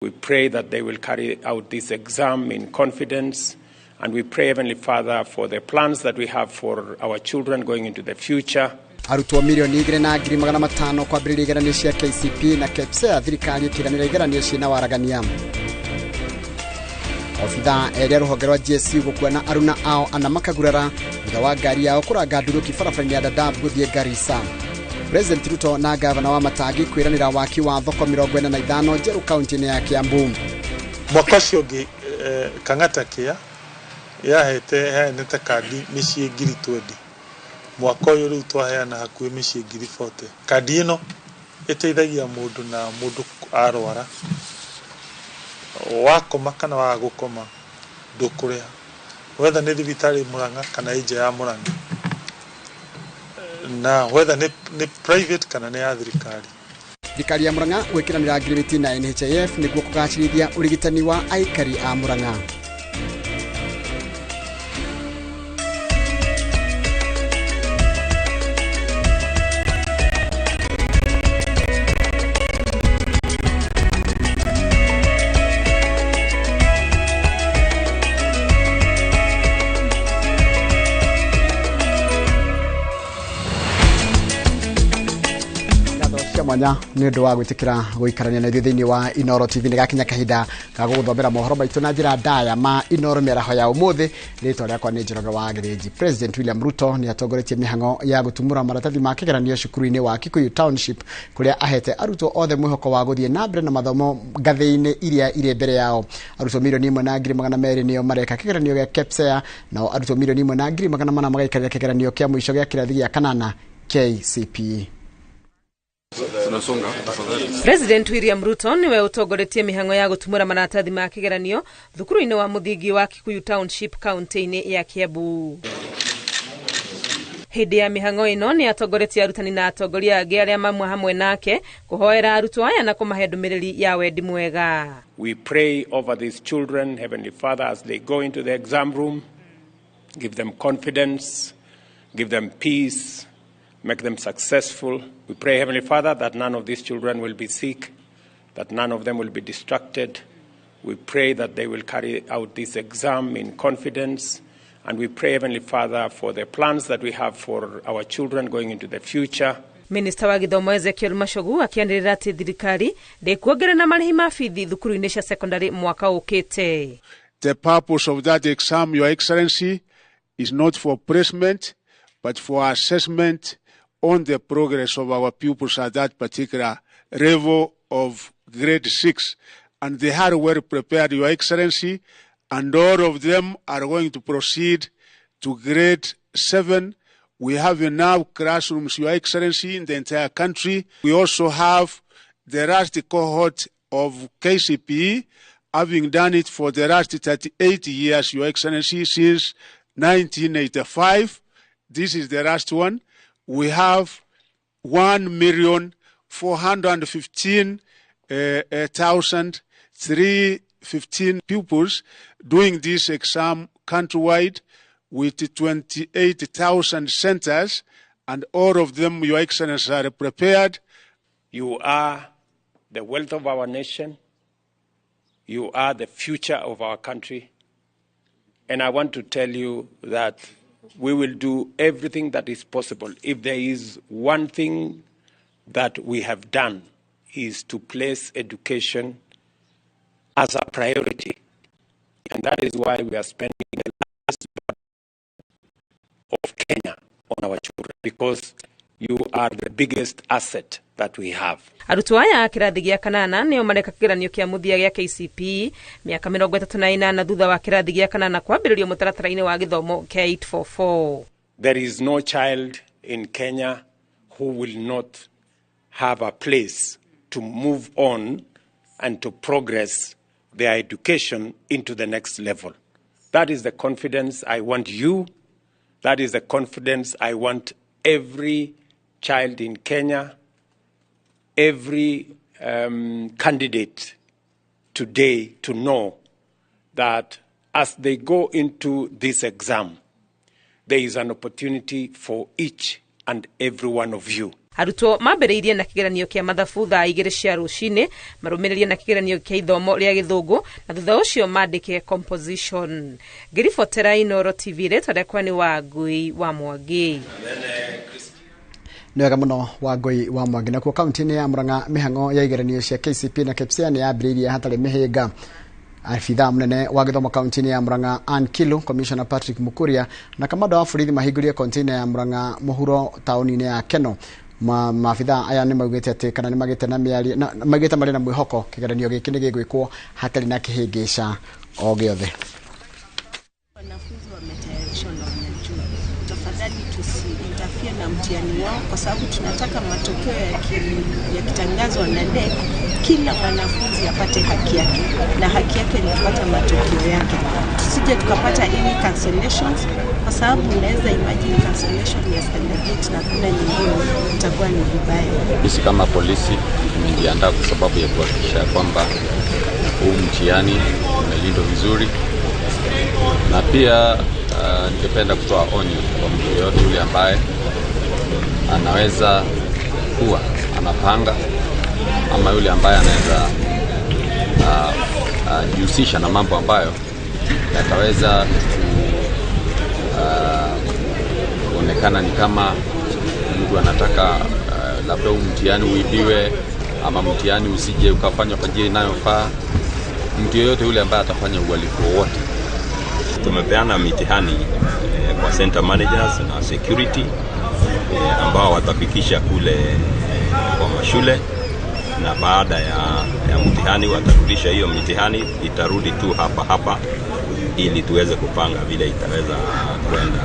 We pray that they will carry out this exam in confidence, and we pray, Heavenly Father, for the plans that we have for our children going into the future. Arutwo 2,500,000 kwambĩrĩria igeranio cia KCPE na KPSEA, thirikari ĩkĩranĩra igeranio ciĩna waragania. Obithaa erĩ a rũhonge rwa GSU gũkua na aruna ao ana makagurara thutha wa ngari yao kũranga nduruki barabara-inĩ ya Dadaab gũthiĩ Garissa. President Ruto na gavana wa Matangi kwĩranĩra waki wa thoko 45 njerũ kaunti-inĩ ya Kiambu. Mwaka ũcio ũngĩ Kang'ata Care yahete heanĩte kandi mĩciĩ 20,000. Mwaka ũyũ rĩu twaheana hakuhĩ mĩciĩ 40,000. Kandi ĩno ĩteithagia mũndũ na mũndũ arwara, wakoma kana waga gũkoma ndũkũrĩha, wetha nĩ thibitarĩ Murang'a kana ĩ nja ya Murang'a, na wetha nĩ private kana nĩ ya thirikari. Thirikari ya Murang'a gwĩkĩranĩra ngirimiti na NHIF nĩguo kũgacĩrithia ũrigitani wa aikari a Murang'a. Mwanya nĩ ũndũ wa gwĩtĩkĩra gũikarania na ithuĩ thĩinĩ wa Inooro TV. Nĩ gakinya kahinda ga gũgũthomera mohoro maitũ na njĩra ndaya ma Inooro mĩaraho ya ũmũthĩ. Rĩtwa rĩakwa nĩ Njoroge wa Gĩthĩnji. President William Ruto nĩ atongoretie mĩhang'o ya gũtumũra maratathi ma kĩgeranio cukuru-inĩ wa Kikuyu Township, kũrĩa ahete arutwo othe mwĩhoko wa gũthiĩ na mbere na mathomo ngathĩ-inĩ iria irĩ mbere yao. Arutwo 1,200,000 nĩo mareka kĩgeranio gĩa KPSEA, nao arutwo 1,400,000 magaikarĩra kĩgeranio kĩa mũico gĩa kĩrathi gĩa kanana KCPE. President William Ruto niwe utongoretie mihango ya gutumura maratathi ma kigeranio thukuru-inĩ wa muthingi wa Kikuyu Township kaunti-inĩ ya Kiambu. Hĩndĩ ya mihango ĩno nĩ atongoretie arutani na atongoria angĩ arĩa mamwe hamwe nake kũhoera arutwo aya na kũmahe ndũmĩrĩri ya wendi mwega. We pray over these children, Heavenly Father, as they go into the exam room. Give them confidence, give them peace, make them successful. We pray, Heavenly Father, that none of these children will be sick, that none of them will be distracted. We pray that they will carry out this exam in confidence. And we pray, Heavenly Father, for the plans that we have for our children going into the future. Minister wa gĩthomo Ezekiel Machogu akĩanĩrĩra atĩ thirikari ndĩkuongerera marĩhi ma bithi thukuru-inĩ cia secondary mwaka ũkĩte. The purpose of that exam, Your Excellency, is not for placement, but for assessment on the progress of our pupils at that particular level of grade 6. And they are well prepared, Your Excellency, and all of them are going to proceed to grade 7. We have enough classrooms, Your Excellency, in the entire country. We also have the last cohort of KCPE, having done it for the last 38 years, Your Excellency, since 1985. This is the last one. We have 1,415,315 pupils doing this exam countrywide with 28,000 centers, and all of them, Your Excellency, are prepared. You are the wealth of our nation. You are the future of our country. And I want to tell you that we will do everything that is possible. If there is one thing that we have done, is to place education as a priority. And that is why we are spending the last of Kenya on our children, because you are the biggest asset that we have. Arutwo aya a kĩrathi gĩa kanana nĩo mareka kĩgeranio kĩa mũthia gĩa KCPE mĩaka 38 thutha wa kĩrathi gĩa kanana kwambĩrĩrio mũtaratara-inĩ wa gĩthomo kĩa 844. There is no child in Kenya who will not have a place to move on and to progress their education into the next level. That is the confidence I want you. That is the confidence I want every child in Kenya, every candidate today to know that as they go into this exam, there is an opportunity for each and every one of you. Arutwo mambĩrĩirie na kĩgeranio kĩa mathabu thaa 2 cia rũcinĩ, marũmĩrĩrie na kĩgeranio kĩa ithomo rĩa gĩthũngũ na thutha ũcio mandĩke composition. Ngĩribotera Inooro TV, rĩtwa rĩakwa nĩ Wangui wa Mwangi. Nĩ wega mũno Wangui wa Mwangi. Nakuo kaunti-inĩ ya Murang'a mĩhang'o ya igeranio cia KCPE na KPSEA nĩ yambĩrĩirie hatarĩ mĩhĩnga. Abithaa mũnene wa gĩthomo kaunti-inĩ ya Murang'a Ann Kilu, Commissioner Patrick Mukuria na kamanda wa borithi mahingũrire container ya Murang'a mũhuro taũni-inĩ ya Keno. Maabithaa aya nĩ maugĩte atĩ kana nĩ magĩte na mĩario na maugĩte marĩ na mwĩhoko kĩgeranio gĩkĩ nĩ gĩgwĩkwo hatarĩ na kĩhĩngĩca o gĩothe. Wanafunzi wametayarishwa na wanajua. Tafadhali tusiinterfere na mtihani wao, kwa sababu tunataka matokeo yakitangazwa na KNEC, kila mwanafunzi apate haki yake, na haki yake ni kupata matokeo yake. Tusije tukapata any cancellations, kwa sababu unaweza imagine cancellation ya standard 8 na kuna nyingine, itakuwa ni vibaya. Sisi kama polisi tumejiandaa kwa sababu ya kuhakikisha kwamba huu mtihani umelindwa vizuri, na pia ningependa kutoa onyo kwa mtu yeyote yule ambaye anaweza kuwa anapanga ama yule ambaye anaweza jihusisha na mambo ambayo yataweza kuonekana ni kama mtu anataka labda mtihani uibiwe ama mtihani usije ukafanywa kwa njia inayofaa. Mtu yeyote yule ambaye atafanya uhalifu wowote. Tumepeana mitihani kwa center managers na security ambao watafikisha kule kwa mashule, na baada ya mtihani watarudisha hiyo mitihani, itarudi tu hapa hapa ili tuweze kupanga vile itaweza kwenda.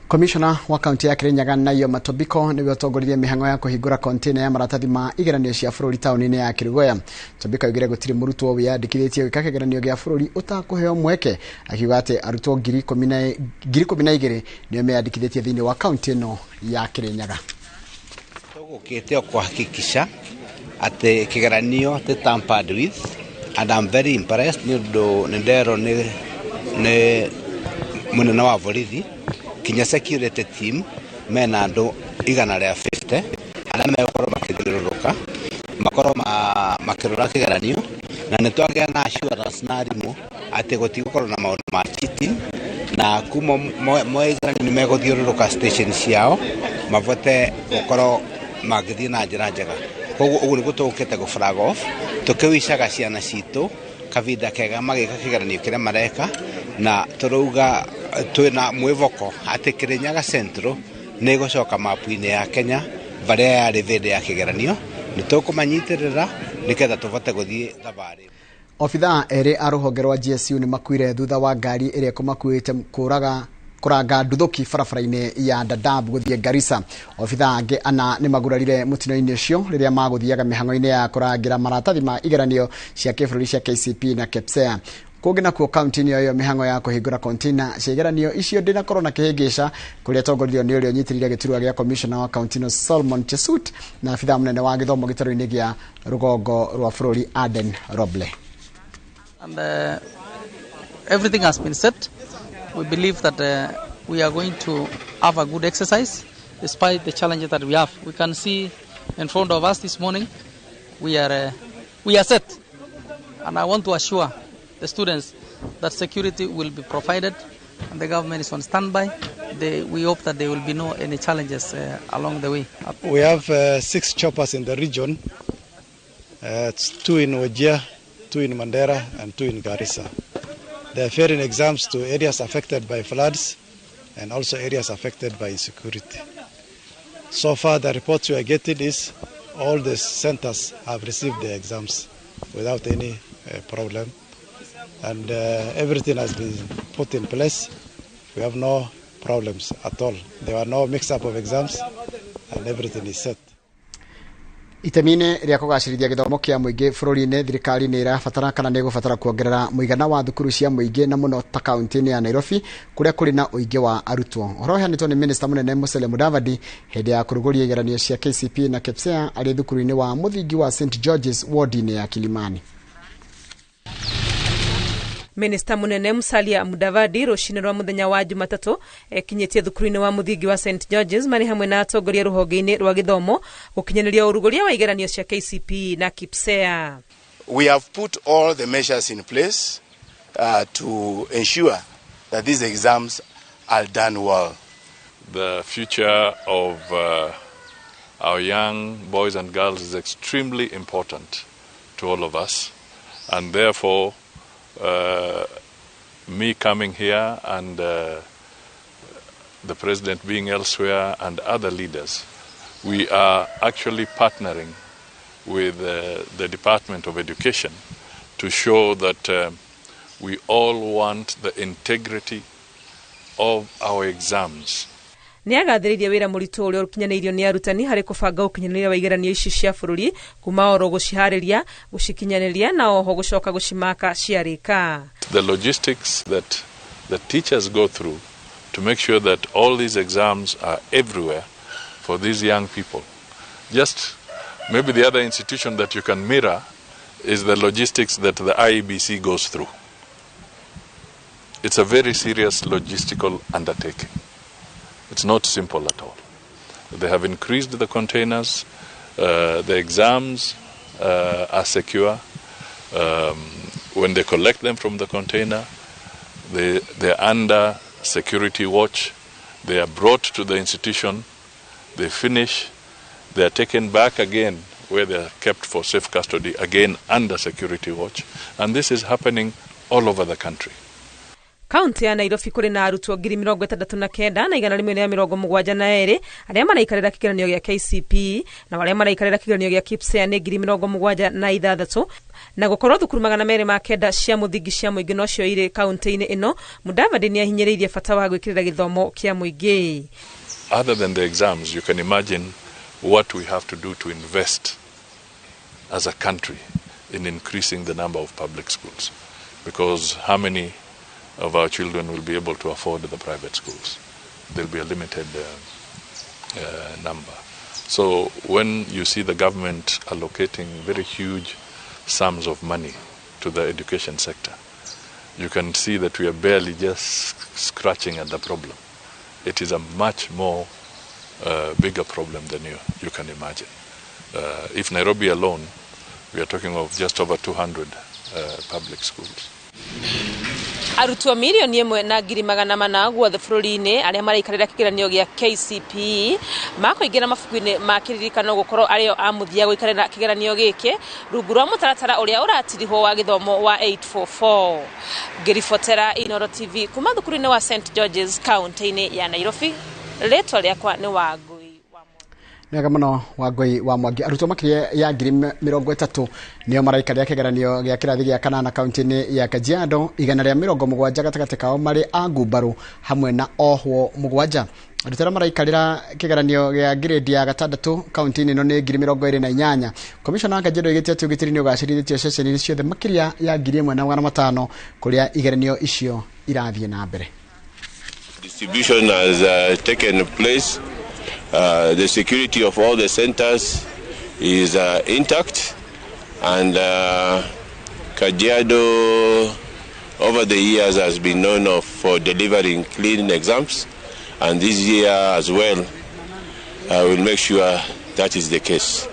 Commissioner wa kaunti ya Kirinyaga Naio Matobiko niwe ũtongoririe mĩhang'o ya kũhingũra container ya maratathi ma igeranio cia bũrũri taũni-inĩ ya Kĩrũgoya. Tobiko augire gũtirĩ mũrutwo wĩyandĩkithĩtie gwĩka kĩgeranio gĩa bũrũri ũtakũheo mweke, akiuga atĩ arutwo 12,000 nĩo meyandĩkithĩtie thĩinĩ wa kaunti ĩno ya Kirinyaga. Tũgũkĩte o kuhakikisha atĩ kĩgeranio ti tampered with, and I'm very impressed nĩ ũndũ nĩ nderwo nĩ mũnene wa borithi kinya security team mena andũ 150 arĩa megũkorwo makĩthiũrũrũka makorwo makĩrora kĩgeranio, na nĩ twagĩa na assurance na arimũ atĩ gũtigũkorwo na maũndũ ma cheating, na kuma moe igeranio nĩ megũthiũrũrũka station ciao mabote gũkorwo mangĩthiĩ na njĩra njega. Koguo ũguo nĩguo tũgũkĩte gũ flag off tũkĩwicaga ciana citũ kavinda kega magĩka kĩgeranio kĩrĩa mareka, na tũrauga twĩna mwĩvoko atĩ Kirinyaga Central nĩ ĩgũcoka mapu-inĩ ya Kenya barĩa yarĩ hĩndĩ ya kĩgeranio. Nĩ tũkũmanyitĩrĩra nĩgetha tũbote gũthiĩ thabarĩ. Obithaa erĩ a rũhonge rwa GSU nĩ makuire thutha wa ngari ĩrĩa ĩkũmakuĩte kũranga nduthũki barabara-inĩ ya Dadaab gũthiĩ Garissa. Obithaa angĩ ana nĩ magurarire mũtino-inĩ ũcio rĩrĩa magũthiaga mĩhang'o-inĩ ya kũrangĩra maratathi ma igeranio cia kĩbũrũri cia KCPE na KPSEA. Kũngĩ nakuo kaunti-inĩ ĩyo mĩhang'o ya kũhingũra container cia igeranio icio ndĩnakorwo na kĩhĩngĩca kũrĩa tongoririo nĩ ũrĩa ũnyitĩrĩire gĩturwa gĩa commissioner wa kaunti ĩno Solomon Chesut na abithaa mũnene wa gĩthomo gĩtarũ-inĩ gĩa rũgongo rwa bũrũri Aden Roble. And everything has been set. We believe that we are going to have a good exercise despite the challenges that we have. We can see in front of us this morning we are set, and I want to assure the students that security will be provided and the government is on standby. We hope that there will be no any challenges along the way. We have 6 choppers in the region, 2 in Wajir, 2 in Mandera and 2 in Garissa. They are ferrying exams to areas affected by floods and also areas affected by insecurity. So far the reports we are getting is all the centers have received the exams without any problem, and everything has been put in place. We have no problems at all. There were no mix-up of exams and everything is set. Itemi-inĩ rĩa kũgacĩrithia gĩthomo kĩa mũingĩ bũrũri-inĩ, thirikari nĩ ĩrabatara kana nĩ ĩgũbatara kuongerera mũigana wa thukuru cia mũingĩ na mũno ta kaunti-inĩ ya Nairobi kũrĩa kũrĩ na ũingĩ wa arutwo. Ũhoro ũheanĩtwo nĩ Minista mũnene Musalia Mudavadi hĩndĩ ya kũrugũria igeranio cia KCPE na KPSEA arĩ thukuru-inĩ wa mũthingi wa St George's ward-inĩ ya Kilimani. Minista munene Musalia Mudavadi rucini rwa muthenya wa Jumatatu ekinyitie thukuru-ini wa muthingi wa St George's mari hamwe na atongoria ruhonge-ini rwa githomo gukinyaniria uruguria wa igeranio cia KCPE na KPSEA. We have put all the measures in place to ensure that these exams are done well. The future of our young boys and girls is extremely important to all of us, and therefore me coming here and the president being elsewhere and other leaders, we are actually partnering with the Department of Education to show that we all want the integrity of our exams. Nĩ agathĩrĩirie wĩra mũritũ ũrĩa ũkinyanĩirio nĩ arutani harĩ kũbanga ũkinyanĩria wa igeranio ici cia bũrũri kuma oro gũciharĩria, gũcikinyanĩria na oho gũcoka gũcimaka ciarĩka. The logistics that the teachers go through to make sure that all these exams are everywhere for these young people. Just maybe the other institution that you can mirror is the logistics that the IEBC goes through. It's a very serious logistical undertaking. It's not simple at all. They have increased the containers, the exams are secure. When they collect them from the container, they're under security watch. They are brought to the institution, they finish, they are taken back again where they are kept for safe custody, again under security watch. And this is happening all over the country. Kaunti ya Nairobi kuri na arutwo 69,172 aria maraikarira kigeranio gia KCPE na aria maraikarira kigeranio gia KPSEA ni 76,000 na gukorwo thukuru 209 cia muthingi cia muingi nocio iri kaunti-ini ino. Mudavadi ni ahinyiriirie bata wa gwikirira githomo kia muingi. Other than the exams, you can imagine what we have to do to invest as a country in increasing the number of public schools, because how many of our children will be able to afford the private schools? There'll be a limited number. So when you see the government allocating very huge sums of money to the education sector, you can see that we are barely just scratching at the problem. It is a much more bigger problem than you can imagine. If Nairobi alone, we are talking of just over 200 public schools. Arutwo 1,400,000 guothe bũrũri-inĩ arĩa maraikarĩra kĩgeranio gĩa KCPE makũingĩra mabuku-inĩ ma kĩririkano gũkorwo arĩo a mũthia gũikarĩra kĩgeranio gĩkĩ rungu rwa mũtaratara ũrĩa ũratirihwo wa gĩthomo wa 844. Ngĩribotera Inooro TV kuma thukuru-inĩ wa St George's kaunti-inĩ ya Nairobi, rĩtwa rĩakwa nĩ Wangui. Nĩwega mũno Wangui wa Mwangi. Arutwo makĩria ya 30,000 nĩo maraikarĩra kĩgeranio gĩa kĩrathi gĩa kanana kaunti-inĩ ya Kajiado, 170 gatagatĩ kao marĩ a ngumbarũ hamwe na ohwo 7. Arutwo arĩa maraikarĩra kĩgeranio gĩa grade ya gatandatũ kaunti-inĩ ĩno nĩ 28,000. Komishona wa Kajiado oigĩte atĩ ũgitĩri nĩ ũgacĩrithĩtio ceceni-inĩ ciothe makĩria ya 1,500 kũrĩa igeranio icio irathiĩ na mbere. Distribution has taken place. The security of all the centers is intact, and Kajiado over the years has been known of for delivering clean exams, and this year as well we'll make sure that is the case.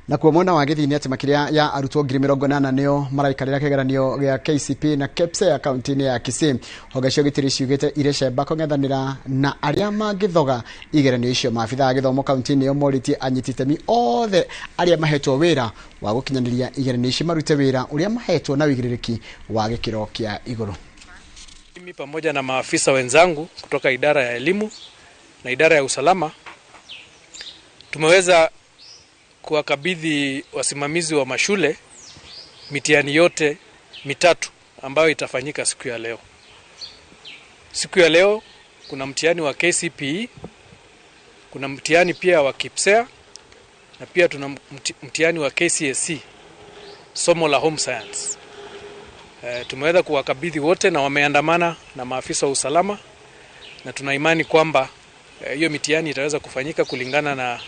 Na kuo mwena wa gĩthini atĩ makĩria ya arutwo 80,000 nĩo maraikarĩra kĩgeranio gĩa KCPE na KPSEA kaunti-inĩ ya Kisii. Honge cia ũgitĩri ciugĩte irĩ cemba kũng'ethanĩra na arĩa mangĩthoga igeranio icio. Maabithaa a gĩthomo kaunti-inĩ ĩyo morĩtie anyiti itemi othe arĩa mahetwo wĩra wa gũkinyanĩria igeranio ici marute wĩra ũrĩa mahetwo na ũigĩrĩrĩki wa gĩkĩro kĩa igũrũ. Mimi pamoja na maafisa wenzangu kutoka idara ya elimu na idara ya usalama tumeweza kuwakabidhi wasimamizi wa mashule mitihani yote mitatu ambayo itafanyika siku ya leo. Siku ya leo kuna mtihani wa KCPE, kuna mtihani pia wa KPSEA na pia tuna mtihani wa KCSE, somo la home science. Tumeweza kuwakabidhi wote na wameandamana na maafisa wa usalama, na tuna imani kwamba hiyo mitihani itaweza kufanyika kulingana na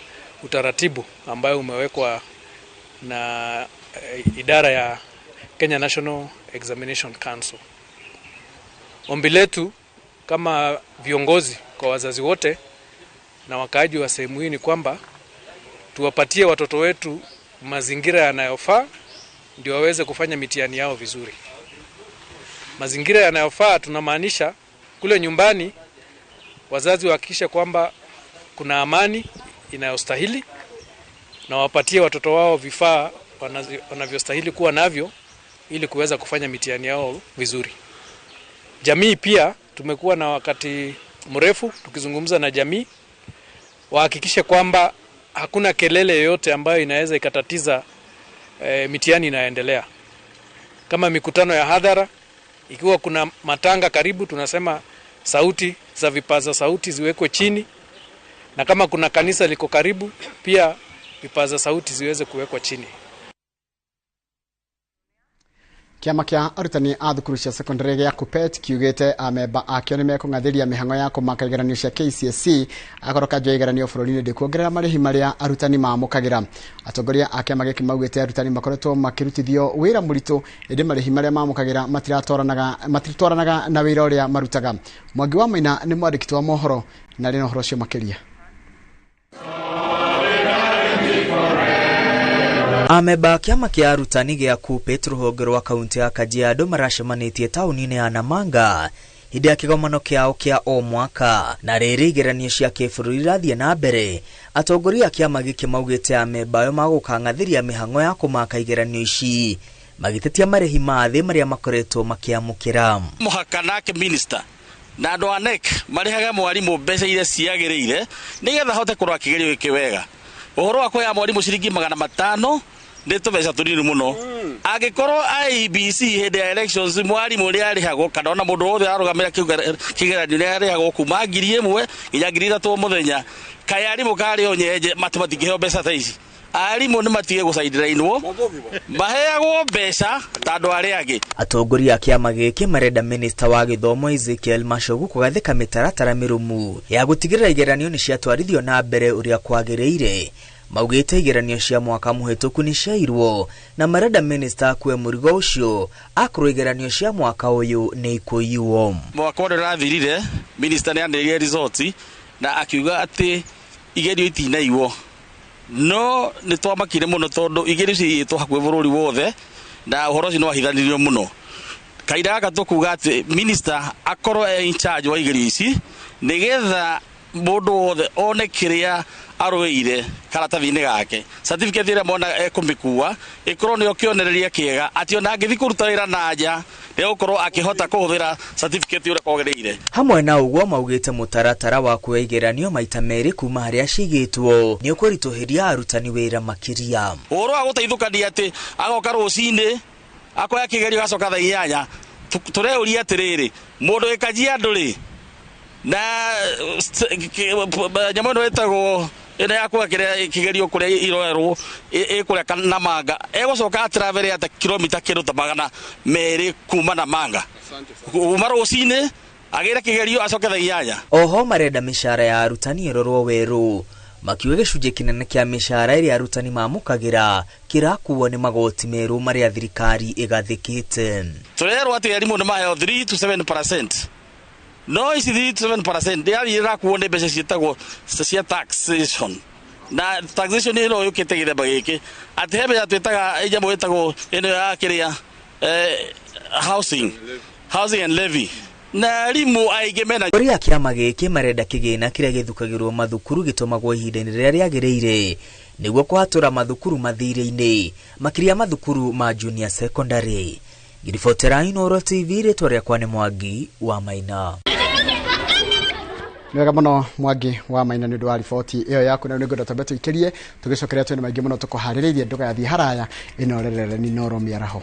utaratibu ambayo umewekwa na idara ya Kenya National Examination Council. Ombi letu kama viongozi kwa wazazi wote na wakaaji wa sehemu hii ni kwamba tuwapatie watoto wetu mazingira yanayofaa ndio waweze kufanya mitihani yao vizuri. Mazingira yanayofaa tunamaanisha kule nyumbani wazazi wahakikishe kwamba kuna amani inayostahili na wapatie watoto wao vifaa wanavyostahili kuwa navyo ili kuweza kufanya mitihani yao vizuri. Jamii pia tumekuwa na wakati mrefu tukizungumza na jamii, wahakikishe kwamba hakuna kelele yoyote ambayo inaweza ikatatiza mitihani inaendelea. Kama mikutano ya hadhara, ikiwa kuna matanga karibu, tunasema sauti za vipaza sauti ziwekwe chini, na kama kuna kanisa liko karibu pia vipaza sauti ziweze kuwekwa chini. Kiama kia arutani a thukuru cia secondary gĩa KUPPET kiugĩte amemba akĩo nĩmekũng'athĩria mĩhang'o ya kũmaka igeranio cia KCSE akorwo kanjũ ya igeranio bũrũri-inĩ ndĩkuongerera marĩhi marĩa arutani mamũkagĩra. Atongoria a kĩama gĩkĩ maugĩte arutani makoretwo makĩrutithio wĩra mũritũ ĩndĩ marĩhi marĩa mamũkagĩra matiratwaranaga na wĩra ũrĩa marutaga. Mwangi wa Maina nĩ mwandĩki wa mohoro na arĩ na ũhoro ũcio makĩria. Amemba kĩama kĩa arutani gĩa KUPPET rũhonge rwa kaunti ya Kajiado maracemanĩtie taũni-inĩ ya Namanga hĩndĩ ya kĩgomano kĩao kĩa o mwaka, na rĩrĩ igeranio cia kĩbũrũri irathiĩ na mbere. Atongoria a kĩama gĩkĩ maugĩte amemba ayo magũkang'athĩria mĩhang'o ya kũmaka igeranio ici magĩtetia marĩhi ma thĩ marĩa makoretwo makĩamũkĩra. Mũhaka nake minister na andũ a NEC marĩhaga mwarimũ mbeca iria ciagĩrĩire nĩgetha ahote kũrora kĩgerio gĩkĩ wega. Ũhoro wa kũheaga mwarimũ ciringi 500 nĩ tũbeca tũnini mũno. Angĩkorwo IEBC hĩndĩ ya elections mwarimũ nĩ arĩhagwo kana ona mũndũ wothe ararũgamĩra kĩgeranio nĩ arĩhagwo kuma 1000 nginya 3000 o mũthenya, kaĩ arimũ karĩ o nyenje matingĩheo mbeca ta ici? Arimũ nĩ matige gũcaindĩrainwo, maheagwo mbeca ta andũ arĩa angĩ. Atongoria a kĩama gĩkĩ marenda minista wa gĩthomo Ezekiel Machogu kũgathĩka mĩtaratara mĩrũmu ya gũtigĩrĩra igeranio nĩ ciatwarithio na mbere ũrĩa kwagĩrĩire. Maugĩte igeranio cia mwaka mũhĩtũku nĩ ciairwo na marenda minista akue mũrigo ũcio akorwo igeranio cia mwaka ũyũ nĩ ikũiywo. Mwaka ũrĩa ũrathirire minista nĩ anĩrĩire result na akiuga atĩ igerio itinaiywo, no nĩ twamakire mũno tondũ igerio ciiyĩtwo hakuhĩ bũrũri wothe na ũhoro ũcio nĩ wahithanirio mũno. Kahinda gaka tũkuga atĩ minista akorwo e in charge wa igerio ici nĩgetha mũndũ wothe one kĩrĩa arũĩire karatathi-inĩ gake. Certificate ĩrĩa mwana ekũmĩkua ĩkorwo nĩyo kĩonereria kĩega atĩ ona angĩthiĩ kũruta wĩra na nja nĩegũkorwo akĩhota kũhũthĩra certificate ũrĩa kwagĩrĩire. Hamwe na ũguo maugĩte mũtaratara wa kuoya igeranio maita merĩ kuma harĩa cigĩtwo nĩ ũkũritũhĩria arutani wĩra makĩria. Ũhoro wa gũteithũkania atĩ agoka rũcinĩ akoya kĩgerio agacoka thaa 8, tũreuria atĩrĩrĩ, mũndũ wĩ Kajiado rĩ na nyamũ ĩno ĩtagwo ĩno ya kuoya kĩrĩa kĩgerio kũrĩa iroerwo ĩkũrĩa Namanga egũcoka atravere ata kilomita kĩndũ ta 200 kuma Namanga kuma rũcinĩ agĩre kĩgerio acoke thaa 8. Oho marenda mĩcara ya arutani ĩrorwo werũ, makiuga gĩcunjĩ kĩnene kĩa mĩcara ĩrĩa arutani mamũkagĩra kĩrakuo nĩ magoti merũ marĩa thirikari ĩgathĩkĩte. Tũrerwo atĩ arimũ nĩ maheo 3 to 7%. No ici 3 to 7% ndĩrathiĩ ĩrakuo nĩ mbeca ciĩtagwo cia taxation, na taxation ĩno yũkĩte gĩthemba gĩkĩ atĩ he mbeca twĩtaga nyamũ ĩtagwo ĩno ya kĩrĩa housing and levy na arimũ aingĩ mena. Atongoria a kĩama gĩkĩ marenda kĩgĩna kĩrĩa gĩthukagĩrwo mathukuru gĩtũmagwo ihinda-inĩ rĩrĩa rĩagĩrĩire nĩguo kũhatũra mathukuru mathirĩ-inĩ makĩria mathukuru ma junior secondary. Ngiribotera Inooro TV, rĩtwa rĩakwa nĩ Mwangi wa Maina. Nĩ wega mũno Mwangi wa Maina nĩ ũndũ wa riboti ĩyo yaku, na nĩngwenda twambe tũikĩrie tũgĩcokeria twĩna maingĩ mũno tũkũharĩrĩirie. Ndũgathiĩ haraya, ĩno rerere nĩ Inooro mĩaraho.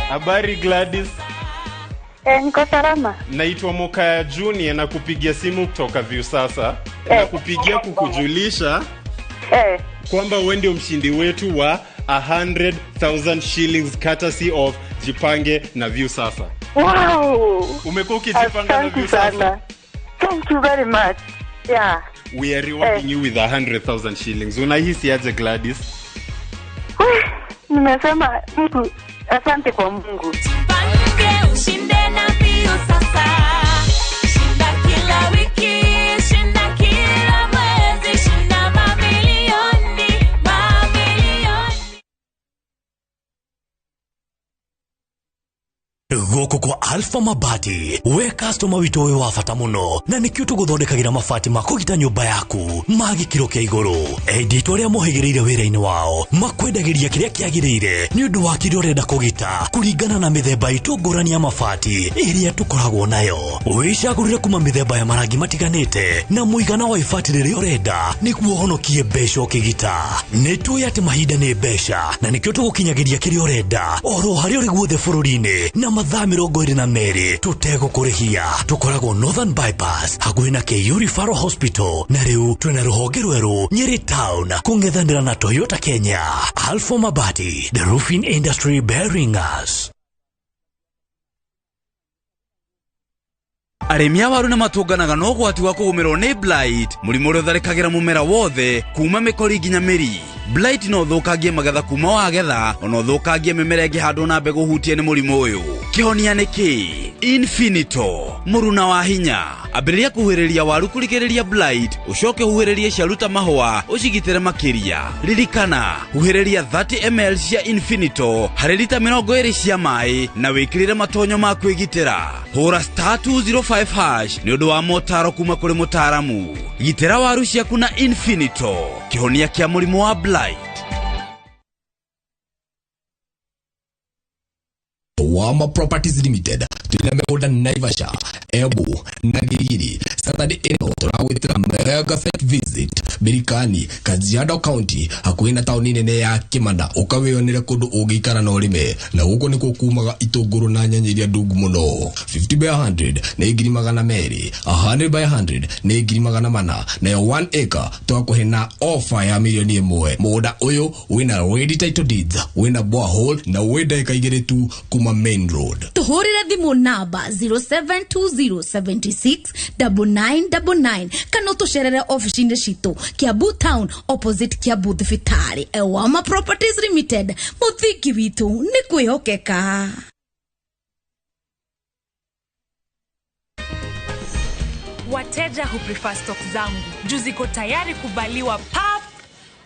Habari Gladys. Niko salama. Naitwa Mokaya Junior na kupigia simu kutoka Viusasa. Na kupigia kukujulisha Eh. Kwamba wewe ndio mshindi wetu wa 100,000 shillings courtesy of Jipange na Viusasa. Wow. Umekuwa ukijipanga na Asante sana. Thank you very much. Yeah. We are rewarding you with 100,000 shillings. Unahisi aje, Gladys? Nimesema Mungu, asante kwa Mungu. Jipange ushinde na Viusasa. Shinda kila wiki, shinda kila mwezi, shinda mamilioni, mamilioni. Gũkũ kwa Alpha Mabati we customer witũ wĩ wa bata mũno na nĩkĩo tũgũthondekagĩra mabati ma kũgita nyũmba yaku ma gĩkĩro kĩa igũrũ. Endia arĩa mohĩgĩrĩire wĩra-inĩ wao makwendagĩria kĩrĩa kĩagĩrĩire nĩ ũndũ wa kĩrĩa ũrenda kũgita kũringana na mĩthemba itũ ngũrani ya mabati ĩrĩa tũkoragwo nayo. Wĩcagũrĩre kuma mĩthemba ya marangi matiganĩte na mũigana wa ibati rĩrĩa ũrenda nĩguo ũhonokie mbeca ũkĩgita. Nĩ tũĩ atĩ mahinda nĩ mbeca na nĩkĩo tũgũkinyagĩria kĩrĩa ũrenda oro harĩa ũrĩ guothe bũrũri-inĩ na mathaa 22 tũtegũkũrĩhia. Tũkoragwo Northern Bypass hakuhĩ na KU Referral Hospital na rĩu twĩna rũhonge rwerũ Nyeri Town kũng'ethanĩra na Toyota Kenya. Alpha Mabati, the roofing industry bearing us. Arĩmi a waru nĩ matũnganaga na ũgwati wa kũgũmĩrwo nĩ blight, mũrimũ ũrĩa ũtharĩkagĩra mũmera wothe kuma mĩkori nginya mĩri. Blight no ũthũkangie magetha kuma wagetha, ona ũthũkangie mĩmera ĩngĩhandwo na mbegũ hutie nĩ mũrimũ ũyũ. Kĩhonia nĩ kĩ? Infinito, mũruna wa hinya. Ambĩrĩria kũhuhĩrĩria waru kũrigĩrĩria blight, ũcoke ũhuhĩrĩrie ciaruta mahũa, ũcigitĩre makĩria. Ririkana, huhĩrĩria 30 ml cia Infinito harĩ lita 20 cia maĩ na wĩkĩrĩre matonyo ma kwĩgitĩra. Hũra *205 hash nĩ ũndũ wa motaro kuma kũrĩ mũtaaramu. Gitĩra waru ciaku na Infinito, kĩhonia kĩa mũrimũ wa blight. Wama Properties Limited twina mĩgũnda Naivasha, Embu na Gigiri. Saturday ĩno tũragwĩtĩra mega site visit Birikani, Kajiado County, hakuhĩ na taũni nene ya Kimanda. Ũkawĩonere kũndũ ũngĩikara na ũrĩme, na gũkũ nĩkuo kumaga itũngũrũ na nyanya iria ndungu mũno. 50 by 100 nĩ 200,000, 100 by 100 nĩ 400,000, nayo 1 acre twakũhe na offer ya 1 million. Mũgũnda ũyũ wĩna ready title deeds, wĩna borehole na wĩ ndagĩka 2 tu kuma main road. Tuhurire thimu namba 0720769999 kana utucerere ofici-inĩ citũ Kiambu Town opposite Kiambu Thibitarĩ. Ewama Properties Limited, mũthingi witũ nĩ kwĩhokeka. Wateja huprefer stock zangu juu ziko tayari kuvaliwa pap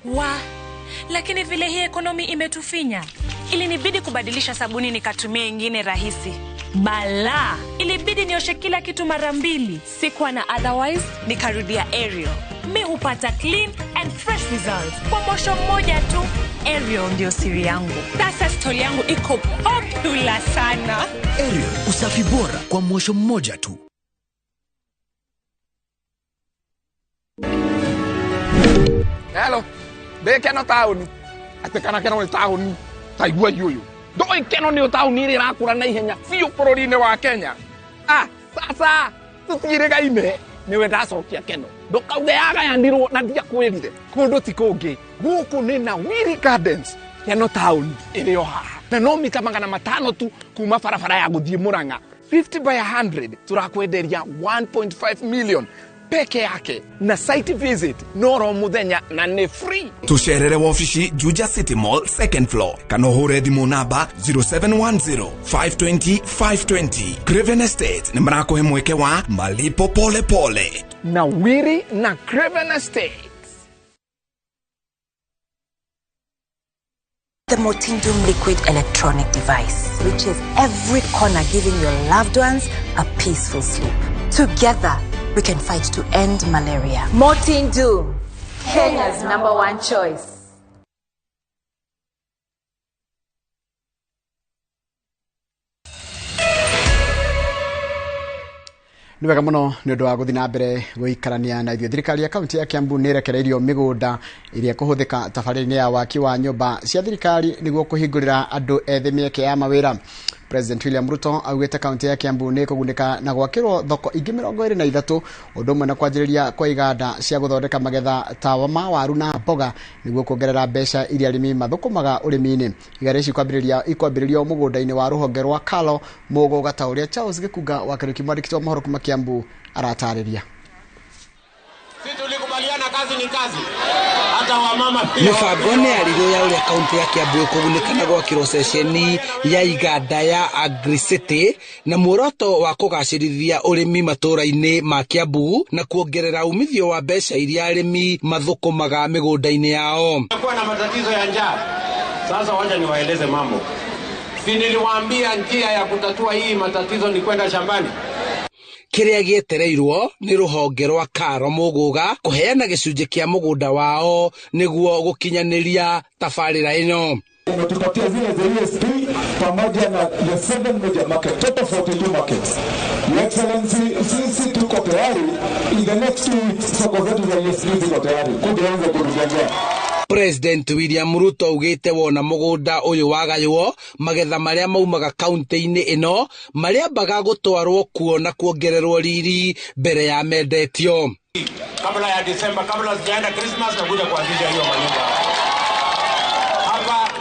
wa, lakini vile hii ekonomi imetufinya, ilinibidi kubadilisha sabuni nikatumia ingine rahisi. Bala, ilibidi nioshe kila kitu mara mbili. Sikuwa na otherwise, nikarudia Ariel. Mi hupata clean and fresh results kwa mosho mmoja tu. Ariel ndio siri yangu. Sasa stoli yangu iko popular sana. Ariel, usafi bora kwa mosho mmoja tu. Hello, ndĩ Keno taũni. Atĩ kana Keno nĩ taũni. Ta igua ũyũ. Ndũĩ Keno nĩ taũni ĩrĩa ĩrakũra na ihenya biũ bũrũri-inĩ wa Kenya. Ah, sasa tũtiĩrĩgaine. Nĩwe ndacokia Keno. Ndũkauge yagayanirwo na ndiakwĩrire. Kũndũ ti kũngĩ. Gũkũ nĩ Nawiri Gardens. Keno taũni ĩrĩ o haha. Na no mita 500 tu kuma barabara ya gũthiĩ Murang'a. 50 by 100 turakwenderia 1.5 million peke yake, na site visit noro muthenya na nĩ free. Tucerere wabici Juja City Mall second floor kana ũhũre thimũ namba 0710 520 520. Craven Estate nĩ marakũhe mweke wa malipo pole pole. Nawiri na Craven Estate. The Mortindum liquid electronic device reaches every corner, giving your loved ones a peaceful sleep. Together, we can fight to end malaria. Mortindum, Kenya's number one choice. Nĩ wega mũno nĩ ũndũ wa gũthiĩ na mbere gũikarania na ithuĩ. Thirikari ya kaunti ya Kiambu nĩ ĩrekereirio mĩgũnda ĩrĩa ĩkũhũthĩka tabarĩra-inĩ ya waki wa nyũmba cia thirikari nĩguo kũhingũrĩra andũ ethĩ mĩeke ya mawĩra. President William Ruto augĩte kaunti ya Kiambu nĩ ĩkũgunĩka na gwakĩrwo thoko ingĩ 23, ũndũ ũmwe na kwanjĩrĩria kwa iganda cia gũthondeka magetha ta ma waru na mboga nĩguo kuongerera mbeca iria arĩmi mathũkũmaga ũrĩmi-inĩ. Iganda ici ikwambĩrĩrio mũgũnda-inĩ wa rũhonge rwa Kalo Mũgũga, ta ũrĩa Charles Gĩkunga wa Kariuki, mwandĩki wa mohoro kuma Kiambu, aratarĩria. Tulikubaliana kazi ni kazi, hata wamama pia. Mĩbango nĩ yarĩirio ya ũrĩa kaunti ya Kiambu ĩkũgunĩka na gwakĩrwo ceceni ya iganda ya Agricity na muoroto wa kũgacĩrithia ũrĩmi matũũra-inĩ ma Kiambu na kuongerera umithio wa mbeca iria arĩmi mathũkũmaga mĩgũnda-inĩ yao. Kuwa na matatizo ya njaa. Sasa wacha niwaeleze mambo. Si niliwaambia njia ya kutatua hii matatizo ni kwenda shambani? Kĩrĩa gĩetereirwo nĩ rũhonge rwa Karo Mũgũga kũheana gĩcunjĩ kĩa mũgũnda wao nĩguo gũkinyanĩria tabarĩra ĩno. Umetupatia zile za USP pamoja na the 7 major market, total 42 markets. Your Excellency, sisi tuko tayari in the next 2 weeks soko zetu za USP ziko tayari kuanza kutujengea. President William Ruto augĩte wona mũgũnda ũyũ wagaywo, magetha marĩa maumaga kaunti-inĩ ĩno marĩambaga gũtwarwo kuo na kuongererwo riri mbere ya mendetio. Kabla ya Disemba, kabla sijaenda Christmas, nakuja kuanzisha hiyo manyumba.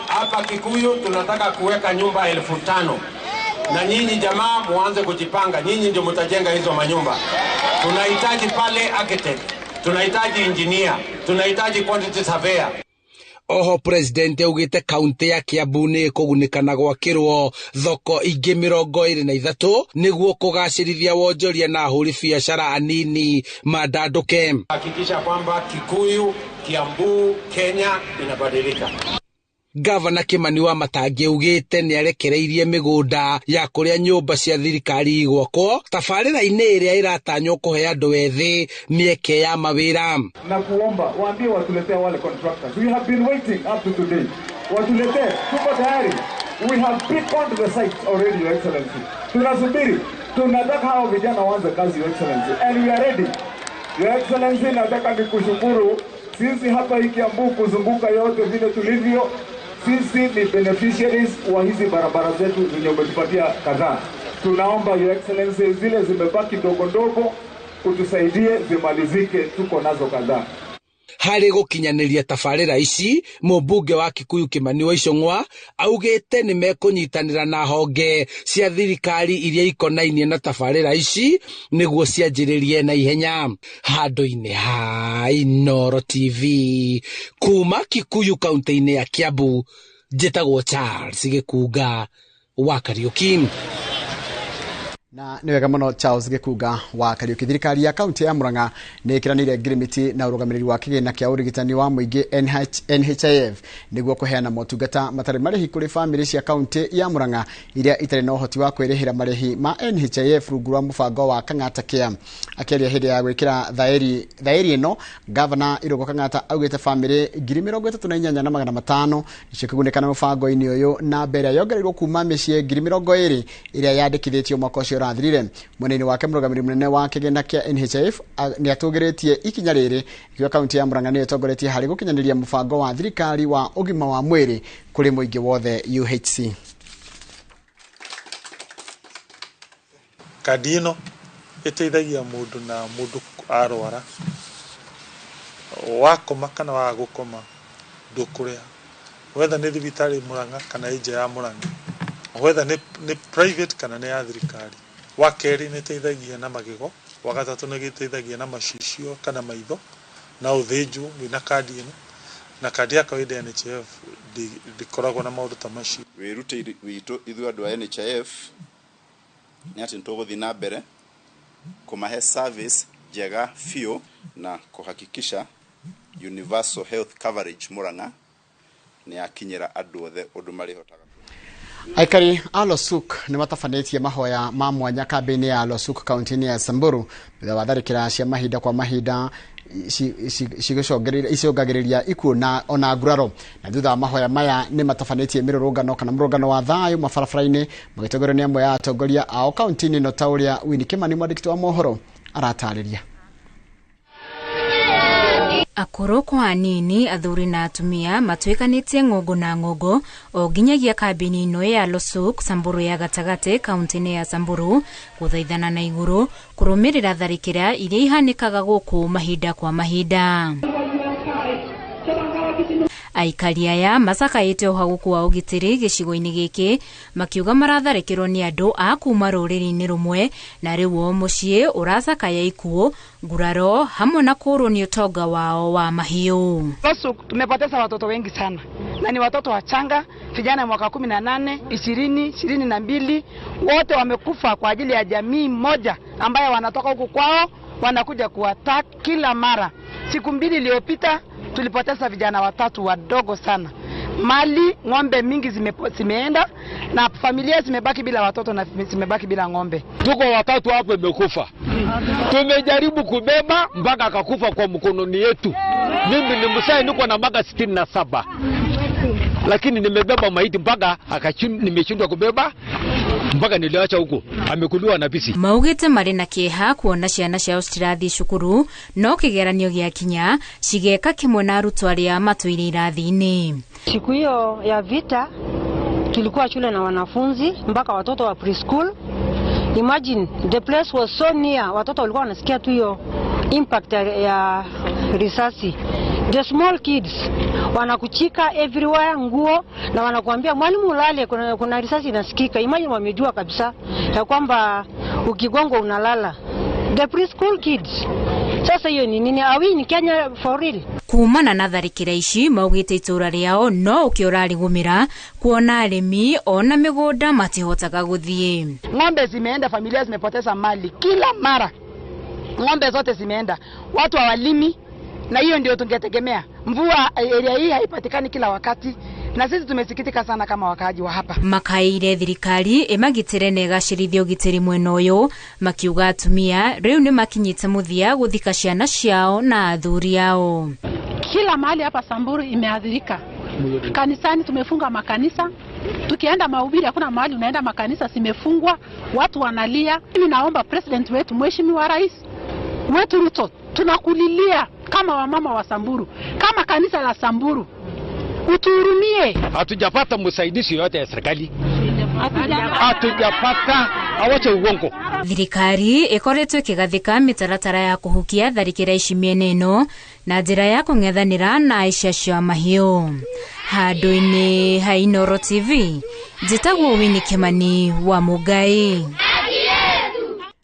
Hapa Kikuyu tunataka kuweka nyumba 5,000. Na nyinyi jamaa muanze kujipanga, nyinyi ndio mtajenga hizo manyumba. Tunahitaji pale architect, tunahitaji engineer, tunahitaji quantity surveyor. Oho president augĩte kaunti ya Kiambu nĩ ĩkũgunĩka na gwakĩrwo thoko ingĩ 23 nĩguo kũgacĩrithia wonjoria na ahũri biacara anini mandandũke. Hakikisha kwamba Kikuyu, Kiambu, Kenya inabadilika. Gavana Kimani wa Matangi augĩte nĩ arekereirie mĩgũnda ya kũrĩa nyũmba cia thirikari igwakwo tabarĩra-inĩ ĩrĩa ĩratanywo kũhe andũ ethĩ mĩeke ya mawĩra. Na kuomba waambie watuletee wale contractors. We have been waiting up to today. Watuletee, tuko tayari. We have picked on the site already, Your Excellency. Tunasubiri, tunataka hao vijana waanze kazi, Your Excellency, and we are ready. Your Excellency, nataka nikushukuru. Sisi hapa hii Kiambu kuzunguka yote vile tulivyo, sisi ni beneficiaries wa hizi barabara zetu zenye umetupatia kadhaa. Tunaomba Your Excellency zile zimebaki ndogo ndogo utusaidie zimalizike, tuko nazo kadhaa. Harĩ gũkinyanĩria tabarĩra ici, mũmbunge wa Kikuyu Kimani wa Ichung'wa augĩte nĩ mekũnyitanĩra na honge cia thirikari iria ikonainie na tabarĩra ici nĩguo cianjĩrĩrie na ihenya. Handũ-inĩ ha Inooro TV kuma Kikuyu kaunti-inĩ ya Kiambu, njĩtagwo Charles Gĩkunga wa Kariuki. Na nĩ wega mũno Charles Gĩkunga wa Kariuki. Thirikari ya kaunti ya Murang'a nĩ ĩkĩranĩire ngirimiti na ũrũgamĩrĩri wa kĩgĩna kĩa ũrigitani wa mũingĩ NHIF nĩguo kũheana motungata matarĩ marĩhi kũrĩ bamĩrĩ cia kaunti ya Murang'a iria itarĩ na ũhoti wa kwĩrĩhĩra marĩhi ma NHIF rungu rwa mũbango wa Kang'ata Care. Akĩaria hĩndĩ ya gwĩkĩra thaĩri ĩno, Gavana Irũngũ Kang'ata augĩte bamĩrĩ 38,500 nĩcio ikũgunĩka na mũbango-inĩ ũyũ, na mbere yongereirwo kuma mĩciĩ 20,000 ĩrĩa yandĩkithĩtio mwaka ũcio ũrathirire. Mwena-inĩ wake, mũrũgamĩrĩri mũnene wa kĩgĩna kĩa NHIF nĩ atũgĩrĩtie ikinya rĩrĩ ikiuga kaunti ya Murang'a nĩyo ĩtongoretie harĩ gũkinyanĩria mũbango wa thirikari wa ũgima wa mwĩrĩ kũrĩ mũingĩ wothe UHC. Kandi ĩno ĩteithagia mũndũ na mũndũ arwara, wakoma kana waga gũkoma ndũkũrĩha, whether nĩ thibitarĩ Murang'a kana ĩ nja ya Murang'a, whether nĩ private kana nĩ ya thirikari. Wa kerĩ nĩ ĩteithagia na magego, wa gatatũ nĩ ĩteithagia na macicio kana maitho na ũthĩnjwo wĩna kandi ĩno, na kandi ya kawaida ya NHIF ndĩkoragwo na maũndũ ta macio. Wĩrutĩri witũ ithuĩ andũ a NHIF nĩ atĩ nĩtũgũthiĩ na mbere kũmahe service njega biũ na kũhakikisha universal health coverage Murang'a nĩ yakinyĩra andũ othe ũndũ marĩhotaga. Aikari a Losuk nĩ matabanĩtie mahoya ma mwanya kambĩ-inĩ ya Losuk kaunti-inĩ ya Samburu thutha wa tharĩkĩra cia mahinda kwa mahinda icũngagĩrĩria ikuũ na ona nguraro. Na thutha wa mahoya maya nĩ matabanĩtie mĩrũrũngano kana mũrũngano wa thayũ mabarabara-inĩ magĩtongorio nĩ amwe a atongoria ao kaunti-inĩ ĩno, ta ũrĩa Winnie Kimani mwandĩki wa mohoro aratarĩria. Akũrũ kwa anini, athuri na atumia matuĩkanĩtie ng'ũngũ na ng'ũngũ o nginyagia kambĩ-inĩ ĩno ya Losuk, Samburu ya gatagatĩ kaunti-inĩ ya Samburu, gũthaithana na igũrũ kũrũmĩrĩra tharĩkĩra iria ihanĩkaga gũkũ mahinda kwa mahinda. Aikari aya macakaĩte ũhagũku wa ũgitĩri gĩcigo-inĩ gĩkĩ, makiuga maratharĩkĩrwo nĩ andũ a kuma rũrĩrĩ-inĩ rũmwe, na rĩu o mũciĩ ũracakaya ikuũ, nguraro hamwe na kũũrwo nĩ ũtonga wao wa mahiũ. Losuk tumepoteza watoto wengi sana, na ni watoto wachanga, vijana mwaka 18, 20, 22, wote wamekufa kwa ajili ya jamii moja ambayo wanatoka huku kwao wanakuja kuattack kila mara. Siku mbili iliyopita tulipoteza vijana watatu wadogo sana. Mali, ng'ombe mingi zimeenda na familia zimebaki bila watoto na zimebaki bila ng'ombe. Tuko watatu hapo imekufa. Tumejaribu kubeba mpaka akakufa kwa mkononi yetu. Mimi ni msai, niko na miaka 67. Lakini nimebeba maiti mpaka nimeshindwa kubeba mpaka niliacha huko, amekuliwa na bisi. Maugite marĩ na kĩeha kuona ciana ciao citirathiĩ cukuru, no kĩgeranio gĩakinya cigeka kĩmwe na arutwo arĩa matũire irathi-inĩ. Siku hiyo ya vita tulikuwa shule na wanafunzi mpaka watoto wa preschool. Imagine the place was so near, watoto walikuwa wanasikia tu hiyo impact ya risasi. The small kids wanakuchika everywhere nguo na wanakuambia mwalimu ulale, kuna risasi inasikika. Imagine wamejua kabisa ya kwamba ukigongwa unalala. The preschool kids. Sasa hiyo ni nini? Are we in Kenya for real? Kumana na tharĩkĩra ici, maugĩte itũra rĩao no ũkĩ ũrarĩgũmĩra kuona arĩmi ona mĩgũnda matihotaga gũthiĩ. Ng'ombe zimeenda, familia zimepoteza mali kila mara. Ng'ombe zote zimeenda, watu hawalimi, na hiyo ndio tungetegemea. Mvua area hii haipatikani kila wakati, na sisi tumesikitika sana kama wakaaji wa hapa. Makaire thirikari ĩmagitĩre na ĩgacĩrithia ũgitĩri mwena ũyũ, makiuga atumia rĩu nĩ makinyĩte mũthia gũthika ciana ciao na athuri ao. Kila mahali hapa Samburu imeathirika. Kanisani tumefunga makanisa, tukienda mahubiri hakuna mahali unaenda, makanisa zimefungwa, watu wanalia. Mimi naomba president wetu, mheshimiwa rais wetu Ruto, tunakulilia kama wamama wa Samburu, kama kanisa la Samburu, utuhurumie. Hatujapata msaidizi yote ya serikali, hatujapata, awache uongo. Thirikari ĩkoretwo ĩkĩgathĩka mĩtaratara ya kũhukia tharĩkĩra ici mĩena ĩno na njĩra ya kũng'ethanĩra na aici acio a mahiũ. Handũ-inĩ ha Inooro TV, njĩtagwo Winnie Kimani wa Mũngai.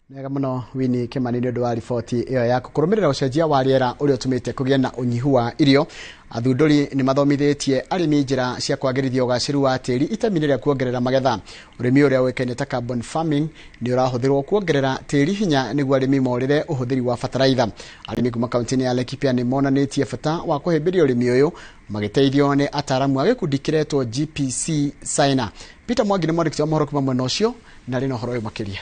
Mega muno Winnie Kimani nĩ ũndũ wa riboti ĩyo yaku. Kũrũmĩrĩra ũcenjia wa rĩera ũrĩa ũtũmĩte kũgĩe na ũnyihu wa irio, athundũri nĩ mathomithĩtie arĩmi njĩra cia kwagĩrithia ũgacĩru wa tĩri itemi-inĩ rĩa kuongerera magetha. Ũrĩmi ũrĩa ũĩkaine ta carbon farming nĩ ũrahũthĩrwo kuongerera tĩri hinya nĩguo arĩmi morĩre ũhũthĩri wa bataraitha. Arĩmi kuma kaunti-inĩ ya Laikipia nĩ monanĩtie bata wa kũhĩmbĩria ũrĩmi ũyũ magĩteithio nĩ ataaramu a gĩkundi kĩretwo GPC Saina. Peter Mwangi nĩ mwandĩki wa mohoro kuma mwena ũcio na arĩ na ũhoro ũyũ makĩria.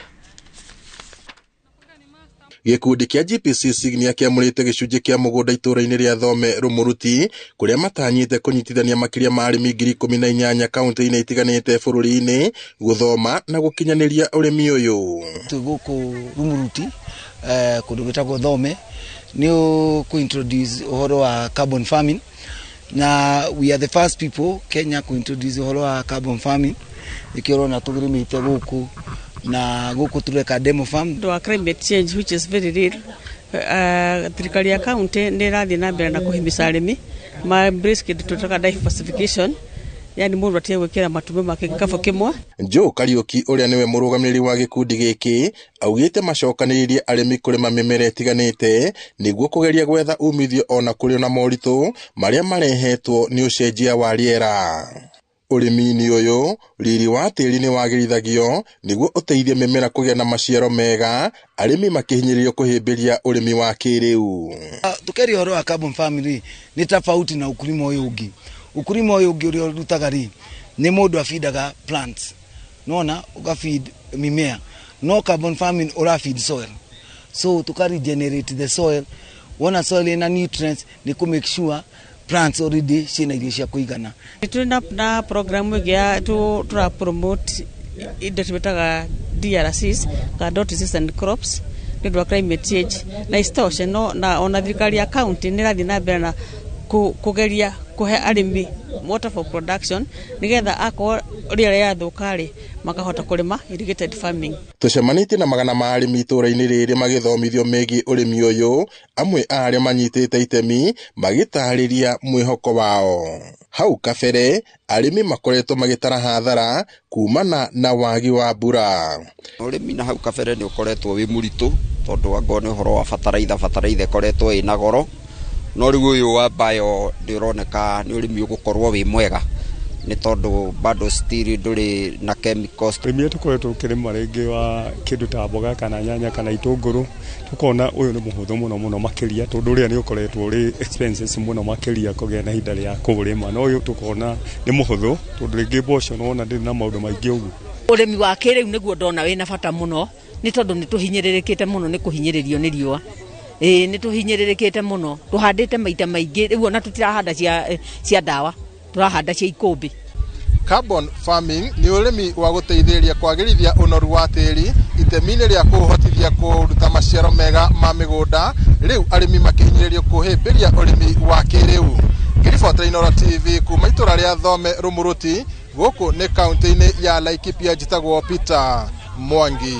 Gĩkundi kĩa GPC Signia kĩamũrĩte gĩcunjĩ kĩa mũgũnda itũũra-inĩ rĩa Thome Rũmũruti, kũrĩa matanyĩte kũnyitithania makĩria ma arĩmi 18,000 kaunti-inĩ itiganĩte bũrũri-inĩ gũthoma na gũkinyanĩria ũrĩmi ũyũ. Twĩ gũkũ Rũmũruti, kũndũ gwĩtagwo Thome, nĩ kũ introduce ũhoro wa carbon farming, na we are the first people Kenya kũ introduce ũhoro wa carbon farming. Nĩkĩo ũrona tũrĩmĩte gũkũ na gũkũ tũreka demo farm. Wa climate change which is very real. Thirikari ya county nĩ ĩrathiĩ na mbere na kũhimisa arĩmi ma embrace kĩndũ twĩtaga diversification, yani mũndũ atige gwĩkĩra matumbĩ make gĩkabũ kĩmwe. Joe Kariuki ũrĩa nĩwe mũrũgamĩrĩri wa gĩkundi gĩkĩ augĩte macokanĩrĩirie arĩmi kũrĩma mĩmera ĩtiganĩte nĩguo kũgeria gwetha umithio ona kũrĩ na moritũ marĩa marehetwo nĩ ũcenjia wa rĩera. Ũrĩmi-inĩ ũyũ, riri wa tĩri nĩ wagĩrithagio nĩguo ũteithie mĩmera kũgĩa na maciaro mega, arĩmi makĩhinyĩrĩrio kũhĩmbĩria ũrĩmi wa kĩrĩu. Tukeria ũhoro wa carbon farming rĩ, nĩ tofauti na ukulima ũyũ ũngĩ. Ukulima ũyũ ũngĩ ũrĩa ũrutaga rĩ, nĩ mũndũ afindaga plants, nona ũgafeed mimea. No carbon farming ũra feed soil, so tuka regenerate the soil. Wona soil ĩna nutrients nĩ kũ make sure plants already ciĩna irio cia kũigana. Twĩna na program ĩngĩ ya tũra promote indo twĩtaga DRCs kana dot resistant crops, nĩ ũndũ wa climate change. Na isitoshe no na ona thirikari ya county nĩ ĩrathiĩ na mbere na kũgeria kũhe arĩmi water for production nĩgetha akorwo rĩera rĩathũka rĩ, makahota kũrĩma irrigated farming. Tũcemanĩtie na magana ma arĩmi itũũra-inĩ rĩrĩ magĩthomithio megiĩ ũrĩmi ũyũ, amwe a arĩa manyitĩte itemi magĩtarĩria mwĩhoko wao. Hau kabere arĩmi makoretwo magĩtara hathara kumana na wagi wa mbura. Ũrĩmi na hau kabere nĩ ũkoretwo wĩ mũritũ tondũ angorwo nĩ ũhoro wa bataraitha, bataraitha ĩkoretwo ĩna goro, no rĩu ũyũ wa bio nĩ ũroneka nĩ ũrĩmi ũgũkorwo wĩ mwega nĩ tondũ bado still ndũrĩ na chemicals. Ũrĩmi ũrĩa tũkoretwo tũkĩrĩma rĩngĩ wa kĩndũ ta mboga kana nyanya kana itũngũrũ, tũkona ũyũ nĩ mũhũthũ mũno mũno makĩria tondũ ũrĩa nĩ ũkoretwo ũrĩ expenses mũno makĩria kũgĩa na ihinda rĩa kũũrĩma, no ũyũ tũkona nĩ mũhũthũ tondũ rĩngĩ mboco nĩwona ndĩrĩ na maũndũ maingĩ ũguo. Ũrĩmi wa kĩrĩu nĩguo ndona wĩna bata mũno nĩ tondũ nĩ tũhinyĩrĩrĩkĩte mũno nĩ kũhinyĩrĩrio nĩ riũa. Ĩĩ nĩ tũhinyĩrĩrĩkĩte mũno, tũhandĩte maita maingĩ rĩu ona tũtirahanda cia ndawa, tũrahanda cia ikũmbĩ. Carbon farming nĩ ũrĩmi wa gũteithĩrĩria kwagĩrithia ũnoru wa tĩri itemi-inĩ rĩa kũũhotithia kũruta maciaro mega ma mĩgũnda, rĩu arĩmi makĩhinyĩrĩrio kũhĩmbĩria ũrĩmi wa kĩrĩu. Ngĩribotera Inooro TV kuma itũra rĩa Thome Rũmũrũti, gũkũ nĩ kaunti-inĩ ya Laikipia, njĩtagwo Peter Mwangi.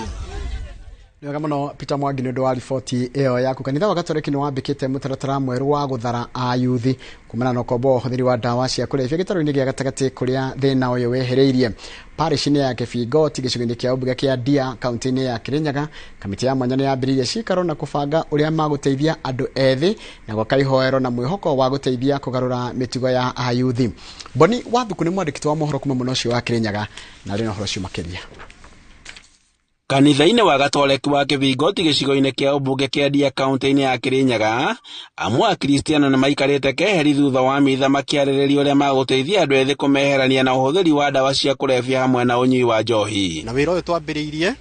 Nĩ wega mũno Peter Mwangi nĩ ũndũ wa riboti ĩyo yaku. Kanitha wa Gatoreki nĩ wambĩkĩte mũtaratara mwerũ wa gũthara ayuthi kumana na ũkombo wa ũhũthĩri wa ndawa cia kũrebia gĩtarũ-inĩ gĩa gatagatĩ kũrĩa thĩna ũyũ wehereirie. Parish-inĩ ya Kĩbingoti gĩcigo-inĩ kĩa ũmbunge kĩa Ndia kaunti-inĩ ya Kĩrĩnyaga, kamĩtĩ ya mwanya nĩ yambĩrĩirie cikaro na kũbanga ũrĩa magũteithia andũ ethĩ na gwaka ihoero na mwĩhoko wa gũteithia kũgarũra mĩtugo ya ayuthi. Boni Wathuku nĩ mwandĩki wa mohoro kuma mwena ũcio wa Kĩrĩnyaga na arĩ na ũhoro ũcio makĩria. Kanitha-inĩ wa Gatoreki wa Kĩbingoti gĩcigo-inĩ kĩa ũmbunge kĩa Ndia kaunti-inĩ ya Kĩrĩnyaga, amwe a Kristiano nĩ maikarĩte keheri thutha wa mitha makĩarĩrĩria ũrĩa magũteithia andũ ethĩ kũmeherania na ũhũthĩri wa ndawa cia kũrebia hamwe na ũnyui wa njohi. Na wĩra ũyũ twambĩrĩirie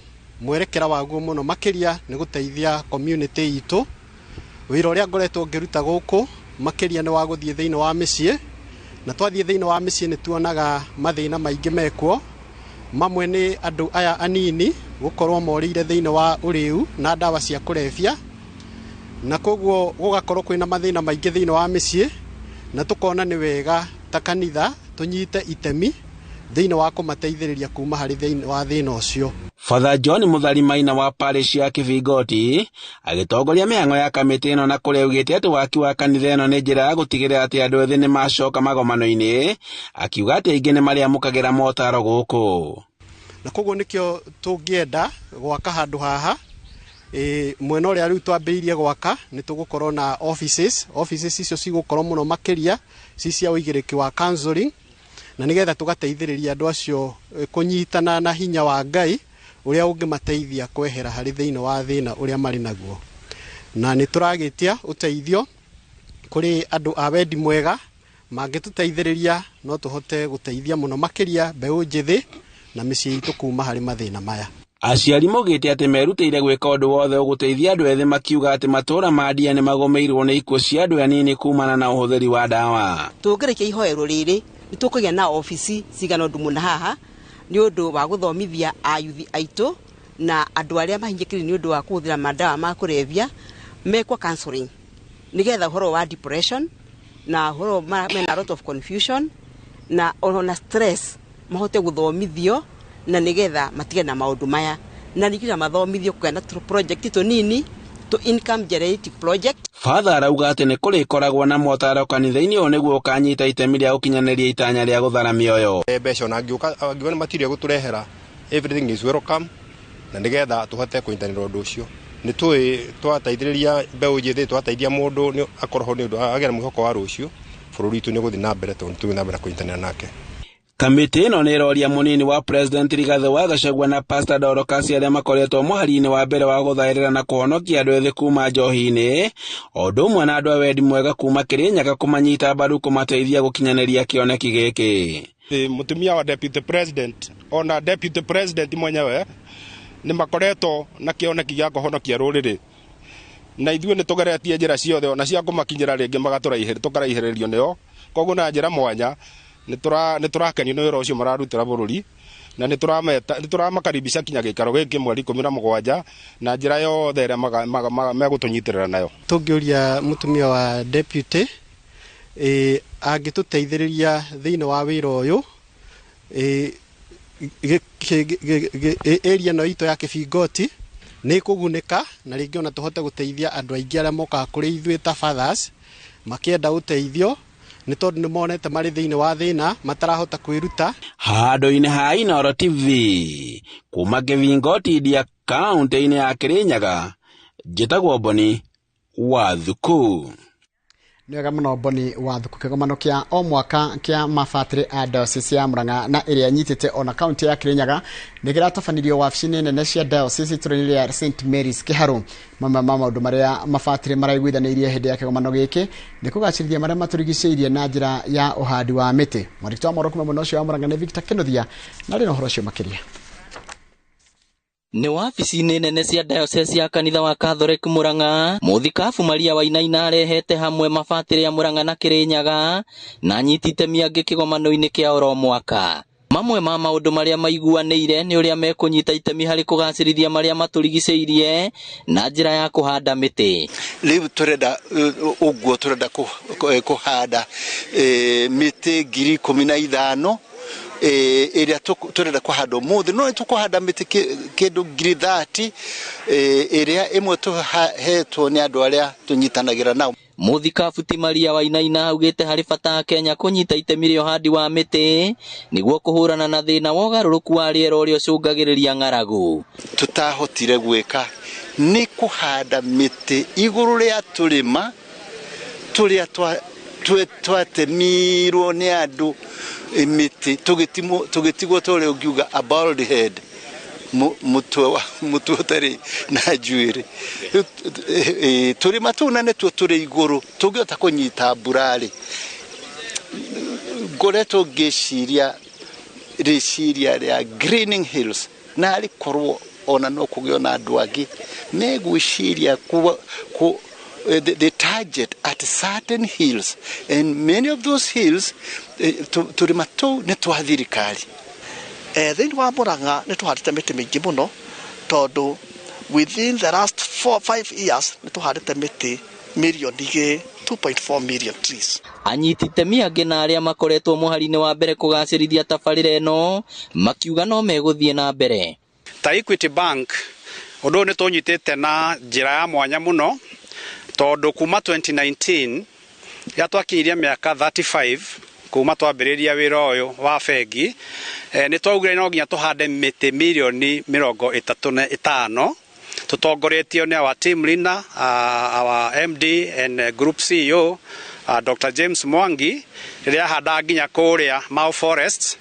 mwerekera waguo mũno makĩria nĩ gũteithia community itũ. Wĩra ũrĩa ngoretwo ngĩruta gũkũ makĩria nĩ wa gũthiĩ thĩinĩ wa mĩciĩ, na twathiĩ thĩinĩ wa mĩciĩ nĩ tuonaga mathĩna maingĩ mekuo. Mamwe nĩ andũ aya anini gũkorwo morĩire thĩinĩ wa ũrĩu na ndawa cia kũrebia, na koguo gũgakorwo kwĩna mathĩna maingĩ thĩinĩ wa mĩciĩ, na tũkona nĩ wega ta kanitha tũnyite itemi thĩinĩ wa kũmateithĩrĩria kuma harĩ thĩinĩ wa thĩna ũcio. Father John Mũthari Maina wa parish ya Kĩbingoti agĩtongoria mĩhang'o ya kamĩtĩ ĩno na kũrĩa augĩte atĩ waki wa kanitha ĩno nĩ njĩra ya gũtigĩrĩra atĩ andũ ethĩ nĩ macoka magomano-inĩ, akiuga atĩ aingĩ nĩ marĩamũkagĩra motaro gũkũ. Na koguo nĩkĩo tũngĩenda gwaka handũ haha, mwena ũrĩa rĩu twambĩrĩirie gwaka nĩ tũgũkorwo na offices. Offices icio cigũkorwo mũno makĩria ci cia ũigĩrĩki wa counseling, na nĩgetha tũgateithĩrĩria andũ acio kũnyitana na hinya wa Ngai ũrĩa ũngĩmateithia kwehera harĩ thĩinĩ wa thĩna ũrĩa marĩ naguo. Na nĩ tũragĩtia ũteithio kũrĩ andũ a wendi mwega mangĩtũteithĩrĩria, no tũhote gũteithia mũno makĩria mbeũ njĩthĩ na mĩciĩ itũ kuma harĩ mathĩna maya. Aciari maugĩte atĩ merutĩire gwĩka ũndũ wothe ũgũteithia andũ ethĩ, makiuga atĩ matũũra ma Ndia nĩ magũmĩirwo nĩ ikuũ cia andũ anini kumana na ũhũthĩri wa ndawa. Tũngĩrĩkia ihoero rĩrĩ nĩ tũkũgĩa na obici cigana ũndũ mũna haha nĩ ũndũ wa gũthomithia ayuthi aitũ na andũ arĩa mahinyĩkĩrĩire nĩ ũndũ wa kũhũthĩra mandawa ma kũrebia mekwo counseling nĩgetha ũhoro wa depression na ũhoro mena a lot of confusion na ona stress mahote gũthomithio na nĩgetha matige na maũndũ maya, na ningĩ mathomithio kũgĩa na project tũnini to income generating project. Father arauga atĩ nĩ kũrĩkoragwo na motaro kanitha-inĩ ũyũ nĩguo ũkanyita itemi rĩa gũkinyanĩria itanya rĩa gũthara mĩoyo. Mbeca ona angĩũka angiuga nĩ matirĩ gũtũrehera, everything is welcome, na nĩgetha tũhote kũnyitanĩra ũndũ ũcio. Nĩ tũĩ twateithĩrĩria mbeũ njĩthĩ, twateithia mũndũ nĩ akorwo ho nĩ ũndũ agĩe na mwĩhoko wa rũciũ, bũrũri witũ nĩ ũgũthiĩ na mbere tondũ nĩ tũgũthiĩ na mbere kũnyitanĩra nake. Kamĩtĩ ĩno nĩ ĩroria mũnini wa President Rigathĩ wa Gachagua na Pastor Dorcas arĩa makoretwo mũhari-inĩ wa mbere wa gũthaĩrĩra na kũhonokia andũ ethĩ kuma njohi-inĩ, o ũndũ ũmwe na andũ a wendi mwega kuma Kĩrĩnyaga kũmanyita mbaru kũmateithia gũkinyanĩria kĩoneki gĩkĩ. Mũtumia wa Deputy President ona Deputy President mwenyewe nĩ makoretwo na kĩoneki gĩa kũhonokia rũrĩrĩ, na ithuĩ nĩ tũgeretie njĩra ciothe ona cia kũmakinyĩra rĩngĩ tũkaraihĩrĩrio nĩo. Koguo na njĩra mwanya nĩ tũrakenio nĩ wĩra ũcio mararutĩra bũrũri. Na nĩ tũramakaribisha kinya gĩikaro gĩkĩ mweri 17 na njĩra yothe ĩrĩa megũtũnyitĩrĩra nayo. Tũngĩũria mũtumia wa deputy angĩtũteithĩrĩria thĩinĩ wa wĩra ũyũ, area ĩno itũ ya Kĩbingoti nĩ ĩkũgunĩka, na rĩngĩ ona tũhote gũteithia andũ aingĩ arĩa mokaga kũrĩ ithuĩ ta fathers makĩenda ũteithio, nĩ tondũ nĩ monete marĩ thĩinĩ wa thĩna matarahota kwĩruta. Handũ-inĩ ha Inooro TV kuma Kĩbingoti Ndia kaũntĩ-inĩ ya Kĩrĩnyaga, njĩtagwo Boni wa Thuku. Nĩ wega mũno Boni wa Thuku. Kĩgomano kĩa o mwaka kĩa mabatĩrĩ a diocese ya Murang'a na ĩrĩa nyitĩte ona kaũntĩ ya Kĩrĩnyaga nĩ kĩratabanirio wabici-inĩ nene cia diocese itũũra-inĩ rĩa St Mary's Kĩharũ. Mamwe ma maũndũ marĩa mabatĩrĩ maraiguithanĩirie hĩndĩ ya kĩgomano gĩkĩ nĩ kũgacĩrithia marĩa matũrigicĩirie na njĩra ya ũhandi wa mĩtĩ. Mwandĩki wa mohoro kuma mwena ũcio wa Murang'a nĩ Victor Kĩnuthia, na arĩ na ũhoro ũcio makĩria. Nĩ wabici-inĩ nene cia diocese ya kanitha wa Catholic Murang'a, mũthikabu Maria Wainaina arehete hamwe mabatĩrĩ ya Murang'a na Kĩrĩnyaga na anyiti itemi angĩ kĩgomano-inĩ kĩa oro mwaka. Mamwe ma maũndũ marĩa maiguanĩire nĩ ũrĩa mekũnyita itemi harĩ kũgacĩrithia marĩa matũrigicĩirie na njĩra ya kũhanda mĩtĩ. Rĩu tũrenda ũguo, tũrenda kũhanda mĩtĩ 15,000 ĩrĩa tũrenda kũhanda ũmũthĩ. No nĩtũkũhanda mĩtĩ kĩndũ 30,000 ĩrĩa ĩmwe tũhetwo nĩ andũ arĩa tũnyitanagĩra nao. Mũthikabu ti Maria Wainaina augĩte harĩ bata Kenya kũnyita itemi rĩa ũhandi wa mĩtĩ nĩguo kũhũrana na thĩna wa ũgarũrũku wa rĩera ũrĩa ũcũngagĩrĩria ng'aragu. Tũtahotire gwĩka nĩ kũhanda mĩtĩ igũrũ rĩa tũrĩma tũrĩa twatemirwo nĩ andũ mĩtĩ, tũgĩtigwo ta ũrĩa ũngiuga a bald head, mũtwe ũtarĩ na njuĩrĩ. Tũrĩma tũu na nĩtuo tũrĩ igũrũ tũngĩhota kũnyita mbura rĩ, ngoretwo ngĩciria rĩciria rĩa greening hills, na rĩkorwo ona no kũgĩo na andũ angĩ megwĩciria the target at certain hills, and many of those hills tũrĩma tũu nĩ twa thirikari. Thĩinĩ wa Murang'a nĩ tũhandĩte mĩtĩ mĩingĩ mũno, tondũ within the last 4-5 years nĩ tũhandĩte mĩtĩ mirioni igĩrĩ, 2.4 million trees. Anyiti itemi angĩ na arĩa makoretwo mũhari-inĩ wa mbere kũgacĩrithia tabarĩra ĩno makiuga no megũthiĩ na mbere. Ta Equity Bank ũndũ ũyũ nĩ tũnyitĩte na njĩra ya mwanya mũno, tondũ kuma 2019 rĩrĩa twakinyirie mĩaka 35 kuma twambĩrĩria wĩra ũyũ wa bengi, nĩ twaugire no nginya tũhande mĩtĩ mirioni 35 tũtongoretio nĩ our team leader, our MD and group CEO, Dr. James Mwangi, rĩrĩa ahandaga nginya kũrĩa Mau Forest.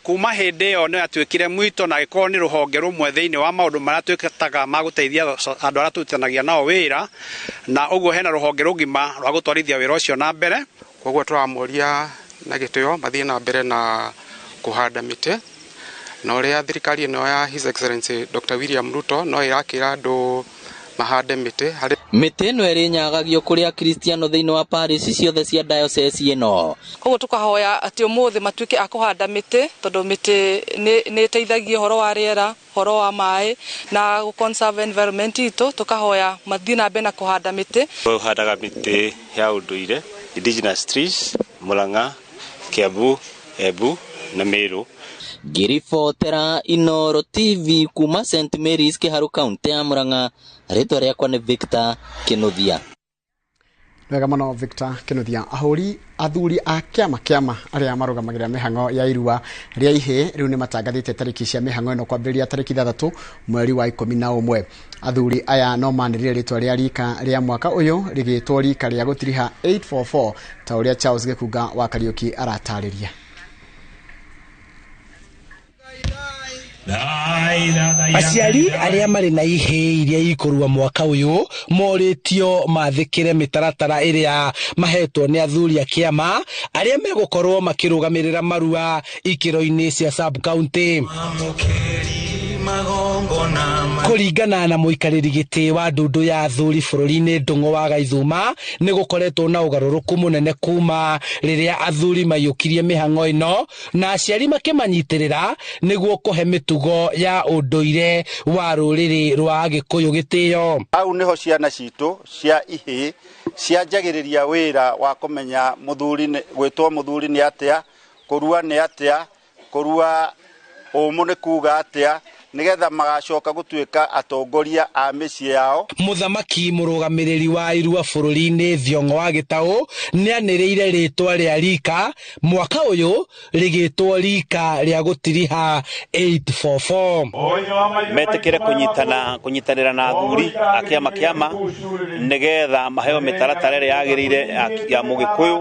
Kuma hĩndĩ ĩyo nĩ atuĩkire mwito na gĩkorwo nĩ rũhonge rũmwe thĩinĩ wa maũndũ marĩa twĩkĩtaga ma gũteithia andũ arĩa tũrutithanagia nao wĩra, na ũguo hena rũhonge rũgima rwa gũtwarithia wĩra ũcio na mbere. Koguo tũramoria na gĩtĩo mathiĩ na mbere na kũhanda mĩtĩ, na ũrĩa thirikari ĩno ya His Excellency Dr. William Ruto no ĩrakĩra andũ mahande mĩtĩ. Mĩtĩ ĩno ĩrĩnyagagio kũrĩ akristiano thĩinĩ wa parish ciothe cia diocese ĩno. Koguo tũkahoya atĩ ũmũthĩ matuĩke a kũhanda mĩtĩ, tondũ mĩtĩ nĩ ĩteithagia ũhoro wa rĩera, ũhoro wa maĩ na gũ conserve environment itũ. Tũkahoya mathiĩ na mbere na kũhanda mĩtĩ. Ũhandaga mĩtĩ ya ũndũire, indigenous trees, Murang'a, Kiambu, Embu na Meru. Ngĩribotera Inooro TV kuma St Mary's Kĩharũ kaũntĩ ya Murang'a, rĩtwa rĩakwa nĩ Victor Kĩnuthia. Wega mũno Victor Kĩnuthia. Ahũri athuri a kĩama arĩa marũgamagĩrĩra mĩhang'o ya irua rĩa ihĩĩ rĩu nĩ matangathĩte tarĩki cia mĩhang'o ĩno kwambĩrĩria tarĩki 6 mweri wa 11. Athuri aya no manĩrĩre rĩtwa rĩa rika rĩa mwaka ũyũ rĩgĩtwo rika rĩa gũtiriha 844 ta ũrĩa Charles Gĩkunga wa Kariũki aratarĩria. Aciari arĩa marĩ na ihĩĩ iria ikũrua mwaka ũyũ morĩtio mathĩkĩre mĩtaratara ĩrĩa mahetwo nĩ athuri a kĩama arĩa megũkorwo makĩrũgamĩrĩra marua ikĩro-inĩ cia sub county. Kũringana na mũikarĩri gĩtĩ wa ndundu ya athuri bũrũri-inĩ Ndung'u wa Gaithuma, nĩ gũkoretwo na ũgarũrũku mũnene kuma rĩrĩa athuri maiyũkirie mĩhang'o ĩno na aciari makĩmanyitĩrĩra nĩguo kũhe mĩtugo ya ũndũire wa rũrĩrĩ rwa Agĩkũyũ gĩtĩo. Hau nĩho ciana citũ cia ihĩĩ cianjagĩrĩria wĩra wa kũmenya mũthuri gwĩtwo mũthuri nĩ atĩa, kũrua nĩ atĩa, kũrua ũmũ nĩ kuga atĩa, nigetha magacoka gutuika atongoria a mĩciĩ yao. Mũthamaki mũrũgamĩrĩri wa irua bũrũri-inĩ Thiong'o wa Gĩtaũ nĩanĩrĩire rĩtwa rĩa rika mwaka ũyũ rĩgĩtwo rika rĩa gũtiriha 844. Metĩkĩre kũnyitanĩra na athuri a kĩama kĩama nĩgetha maheo mĩtaratara ĩrĩa yagĩrĩire ya mũgĩkũyũ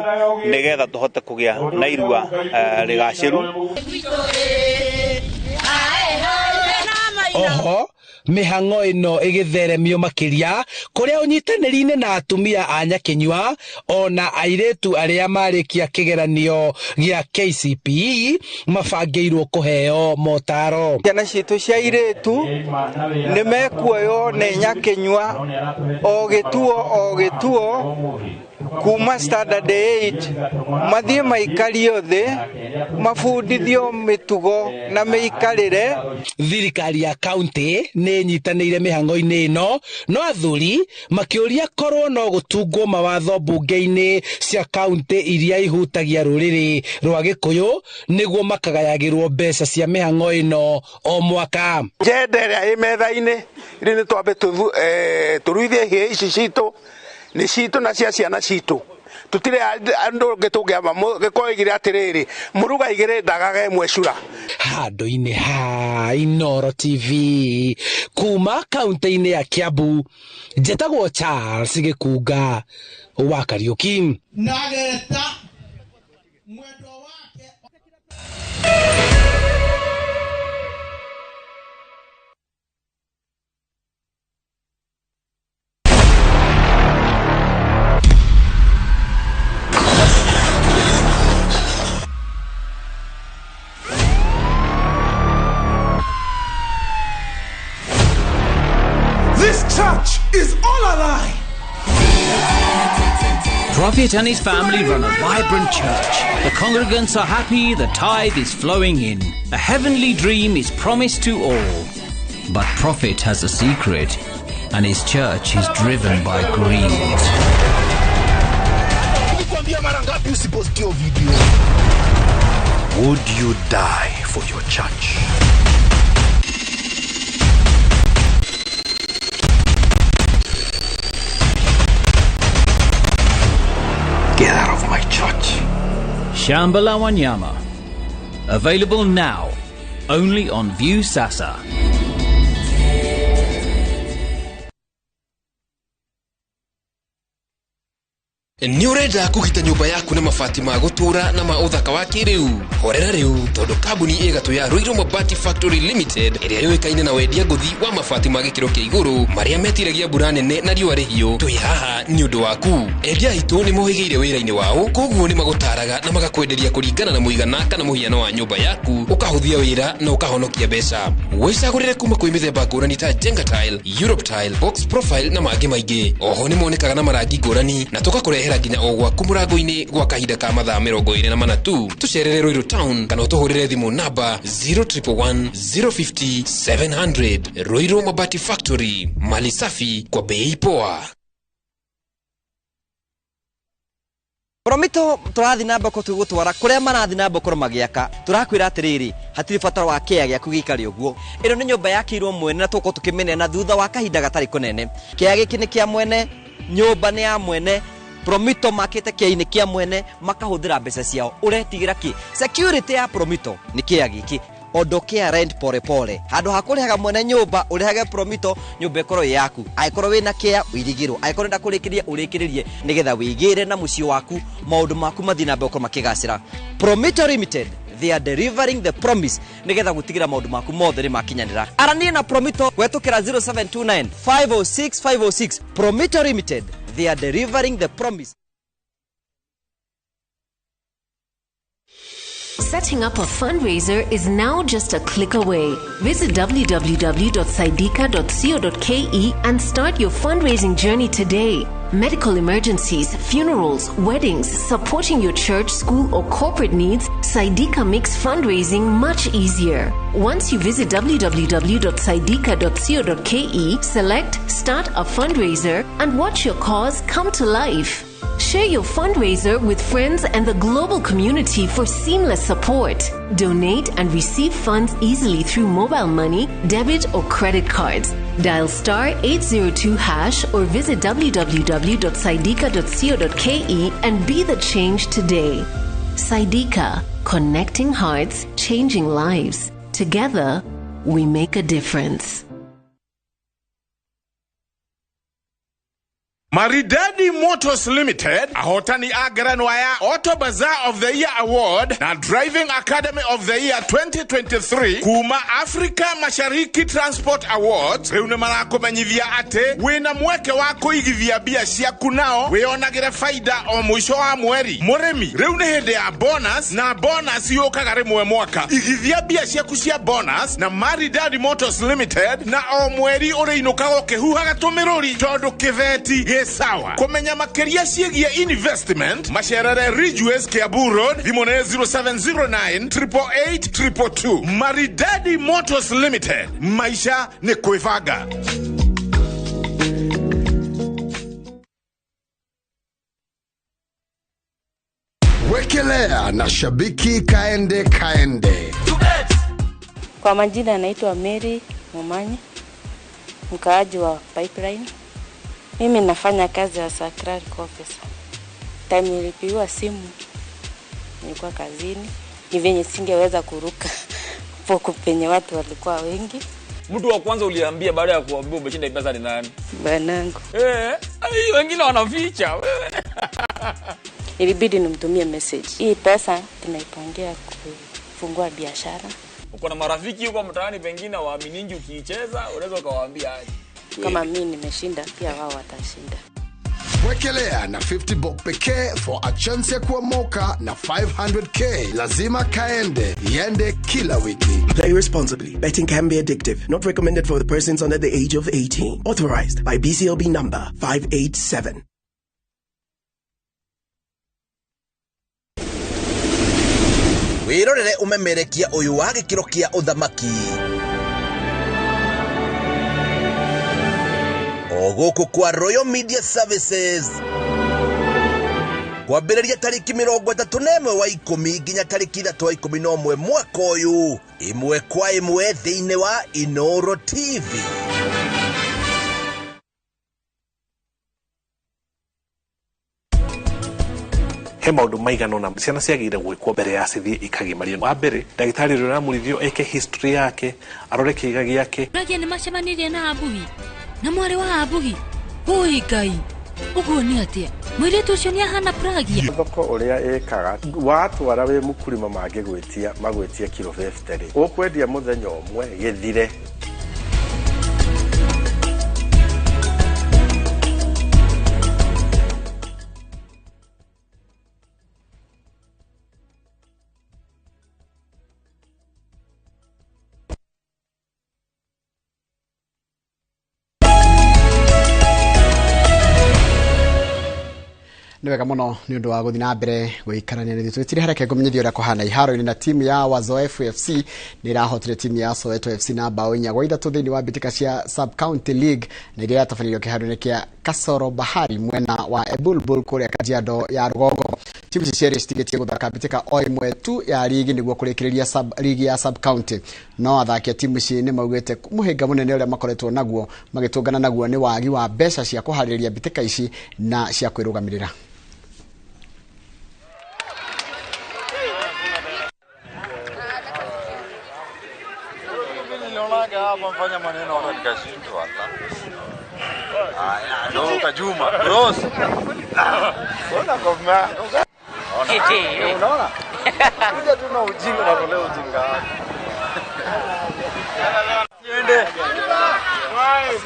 nĩgetha tũhote kũgĩa na irua rĩgacĩru. Oho mĩhang'o ĩno ĩgĩtheremio makĩria kũrĩa ũnyitanĩri-inĩ na atumia a Nyakinyua ona airĩtu arĩa marĩkia kĩgeranio gĩa KCPE mabangĩirwo kũheo motaro. Ciana citũ cia airĩtu nĩ mekuoywo nĩ Nyakinyua o gĩtuo o gĩtuo kuma standard 8 mathiĩ maikario thĩ mabundithio mĩtugo na mĩikarĩre. Thirikari ya kaunti nĩ ĩnyitanĩire mĩhang'o-inĩ ĩno, no athuri makĩũria korwo no gũtungwo mawatho mbunge-inĩ cia kaunti iria ihutagia rũrĩrĩ rwa Gĩkũyũ nĩguo makagayagĩrwo mbeca cia mĩhang'o ĩno o mwaka. Njenda ĩrĩa ĩ metha-inĩ rĩu nĩ twambe tũruithie ihĩĩ ici citũ nĩ citũ na cia ciana citũ tutire andu ngi tungiamba giko igire atiriri muruga igire ndagaga imwe cura. Handũ-inĩ ha Inooro TV kuma kaunti-inĩ ya Kiambu, njetagwo Charles Gĩkunga wa Kariuki. Nageta mwendwa wake. This church is all a lie. Prophet and his family run a vibrant church. The congregants are happy, the tithe is flowing in. A heavenly dream is promised to all. But Prophet has a secret, and his church is driven by greed. Would you die for your church? Get out of my church. Shamba la Wanyama. Available now, only on View Sasa. Nĩ ũrenda kũgita nyũmba yaku na mabati ma gũtũũra na ma ũthaka wa kĩrĩu? Horera rĩu tondũ kambuni ĩgatũ ya Ruiru Mabati Factory Limited ĩrĩa yũĩkaine na wendia ngũthi wa mabati ma gĩkĩro kĩa igũrũ marĩa metiragia mbura nene na riũa rĩhiũ, twĩ haha nĩ ũndũ waku. Endia aitũ nĩ mohĩgĩire wĩra-inĩ wao, koguo nĩ magũtaraga na magakwenderia kũringana na mũigana kana mũhiano wa nyũmba yaku, ũkahũthia wĩra na ũkahonokia mbeca. Wĩcagũrĩre kuma kwĩ mĩthemba ngũrani ta Jenga Tile, Europe Tile, Box Profile na mangĩ maingĩ. Oho nĩ monekaga na marangi ngũrani na tũgakũrehera nginya o gwaku mũrango-inĩ gwa kahinda ka mathaa 24 tu. Tũcerere Ruiru Town kana ũtũhũrĩre thimũ namba 0111 050 700. Ruiru Mabati Factory, mali safi kwa bei poa. Promito tũrathiĩ na mbere tũgũtwara kũrĩa marathiĩ na mbere magĩaka. Tũrakwĩra atĩrĩrĩ, hatirĩ bata wa kĩa gĩaku gĩikare ũguo. Ĩno nĩ nyũmba yakĩirwo mwene na tũgũkorwo tũkĩmĩneana thutha wa kahinda gatarĩ kũnene. Kĩa gĩkĩ nĩ kĩa mwene, nyũmba nĩ ya mwene. Promito makĩte kĩa-inĩ kĩa mwene makahũthĩra mbeca ciao. Ũretigĩra kĩ? Security ya Promito nĩ kĩa gĩkĩ. Ondokea rent pole pole. Handũ ha kũrĩhaga mwene nyũmba, ũrĩhage Promito, nyũmba ĩkorwo ĩ yaku. Angĩkorwo wĩna kĩa, ũirigĩrwo. Angĩkorwo ũrenda kũrĩkĩrĩria, ũrĩkĩrĩrie nĩgetha wĩigĩre na mũciĩ waku, maũndũ maku mathiĩ na mbere gũkorwo makĩgacĩra. Promito Limited, they are delivering the promise nĩgetha gũtigĩra maũndũ maku mothe nĩ makinyanĩra. Arania na Promito gwetũkĩra 0729 506 506. Promito Limited, they are delivering the promise. Setting up a fundraiser is now just a click away. Visit www.saidika.co.ke and start your fundraising journey today. Medical emergencies, funerals, weddings, supporting your church, school, or corporate needs, Saidika makes fundraising much easier. Once you visit www.saidika.co.ke, select Start a Fundraiser and watch your cause come to life. Share your fundraiser with friends and the global community for seamless support. Donate and receive funds easily through mobile money, debit, or credit cards. Dial star 802 hash or visit www.saidika.co.ke and be the change today. Saidika, connecting hearts, changing lives. Together, we make a difference. Maridadi Motors Limited, ahotani a ngerenwa ya Auto Bazaar of the Year Award na Driving Academy of the Year 2023 kuma Afrika Mashariki Transport Awards riu ni marakumenyithia ati wina mweke wa kuigithia mbia ciaku nao wionagire faida o mwisho wa mweri. Murimi, riu ni hindi ya bonus na bonus yukaga rimwe mwaka. Igithia mbia ciaku cia bonus na Maridadi Motors Limited na o mweri uriinukaga ukihuhaga tumiruri tondu kiveti sawa. Kumenya makiria ciĩgiĩ investment macerere Ridgeways Kiambu Road, thimũ nĩ 0709 888 222. Maridadi Motors Limited, maisha ni kwĩbanga. Wekelea na shabiki kaende kaende. Kwa majina naitwa Mary Momanyi, mkaaji wa Pipeline. Mimi nafanya kazi ya clerk officer. Time nilipigiwa simu nilikuwa kazini, ni venye singeweza kuruka poko penye watu walikuwa wengi. Mtu wa kwanza uliambia baada ya kuambia umeshinda pesa ni nani? Banangu. Ai, wengine wanaficha wewe. Ilibidi nimtumie message. Hii pesa tunaipangia kufungua biashara. Uko na marafiki huko mtaani pengine waaminingi ukiicheza, unaweza ukawaambia aje? Kama mimi nimeshinda, pia wao watashinda. Wekelea na 50 bob pekee for a chance ya kuomoka na 500k. Lazima kaende, iende kila wiki. Play responsibly. Betting can be addictive. Not recommended for the persons under the age of 18. Authorized by BCLB number 587. Wirorere umemerekia uyu wa gikiro kia uthamaki. Oguku kwa Royal Media Services kwambĩrĩria tarĩki 31 wa 10 nginya tarĩki 3 wa 11 mwaka ũyũ, ĩmwe kwa ĩmwe thĩinĩ wa Inoro TV. He maundu maigana ona ciana ciagĩrĩire gwĩkwo mbere ya cithiĩ ikagimario. Wa mbere, ndagĩtarĩ ũrĩa ũramũrithio eke history yake, arore kĩĩga gĩake. Ragia nĩ macemanirie na Abuhi na mwarĩ wa Abuhi. Oi Ngai, ũguo nĩ atĩa? Mũirĩtu ũcio nĩ ahana Pragia. Thoko ũrĩa ĩkaga watwara wĩ mũkurima mangĩgwĩtia magwĩtie kiro 50 rĩ, ũkwendia mũthenya ũmwe gĩthire. Nĩ wega mũno nĩ ũndũ wa gũthiĩ na mbere gũikarania na ithuĩ. Tũtire hareke ngũmenyithie ũrĩa kũhana iharo-inĩ na timu ya Wazoefu FC nĩ ĩrahotire timu ya Soweto FC na bao 4-3 thĩinĩ wa mbĩtĩka cia Sub County League na iria yatabanĩirio kĩharo-inĩ kĩa Kasoro Bahari mwena wa Ebulbul kũrĩa Kajiado ya rũgongo. Timu ici cierĩ citigĩtie gũthaka mbĩtĩka o ĩmwe tu ya ligi nĩguo kũrĩkĩrĩria ligi ya Sub County. No athaki a timu ici nĩ maugĩte mũhĩnga mũnene ũrĩa makoretwo naguo magĩtũngana naguo nĩ wagi wa mbeca cia kũharĩrĩria mbĩtĩka ici na cia kwĩrũgamĩrĩra. Hapa maneno hata nikashindwa hata. Haya, ndio Juma. Bros. Ona kwa unaona? Kuja tu na ujinga na leo ujinga. Siende.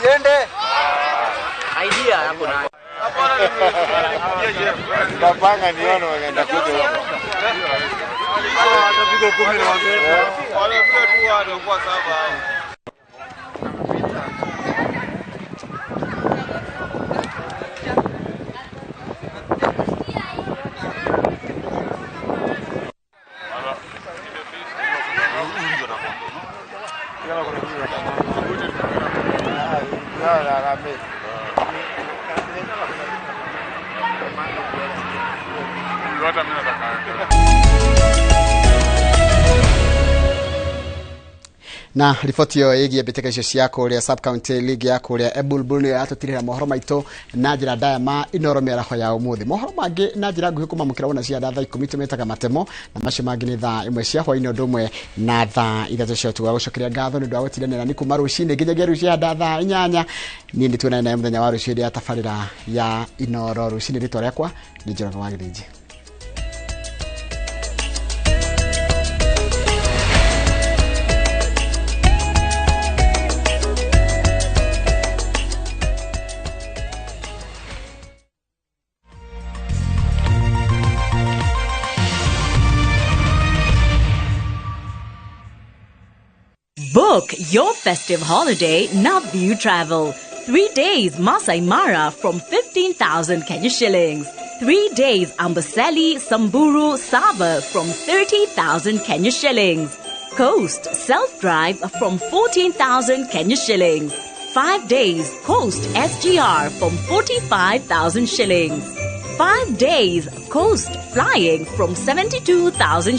Siende. Idea hapo na. Tapanga nione wakaenda kuja huko. Watapigwa 10 na wazee. Wanapiga tu watakuwa saba hao. Na riboti ĩyo ĩgiĩ mbĩtĩka icio cia kũrĩa sub county league ya kũrĩa Ebulbul nĩyo yatũtirĩra mohoro maitũ na njĩra ndaya ma Inoro mĩaraho ya ũmũthĩ. Mohoro mangĩ na njĩra nguhĩ kũmamũkĩra wona cia thaa 10 tũmetaga matemo, na macio mangĩ nĩ thaa 1 cia hwaĩ-inĩ ũndũ ũmwe na thaa 3 cia ũtukũ. Gũcokeria ngatho nĩ ũndũ wa gũtindanĩra nĩ kuma rũcinĩ nginyagia rũciũ thaa 8. Niĩ nĩ tuonane nawe mũthenya wa rũciũ hĩndĩ ya tabarĩra ya Inoro rũcinĩ. Rĩtwa rĩakwa nĩ Njoroge wa Gĩthĩnji. Book your festive holiday Navview Travel. 3 days Masai Mara from 15,000 Kenya shillings. 3 days Amboseli, Samburu, Sava from 30,000 Kenya shillings. Coast self-drive from 14,000 Kenya shillings. 5 days Coast SGR from 45,000 shillings. 5 days Coast flying from 72,000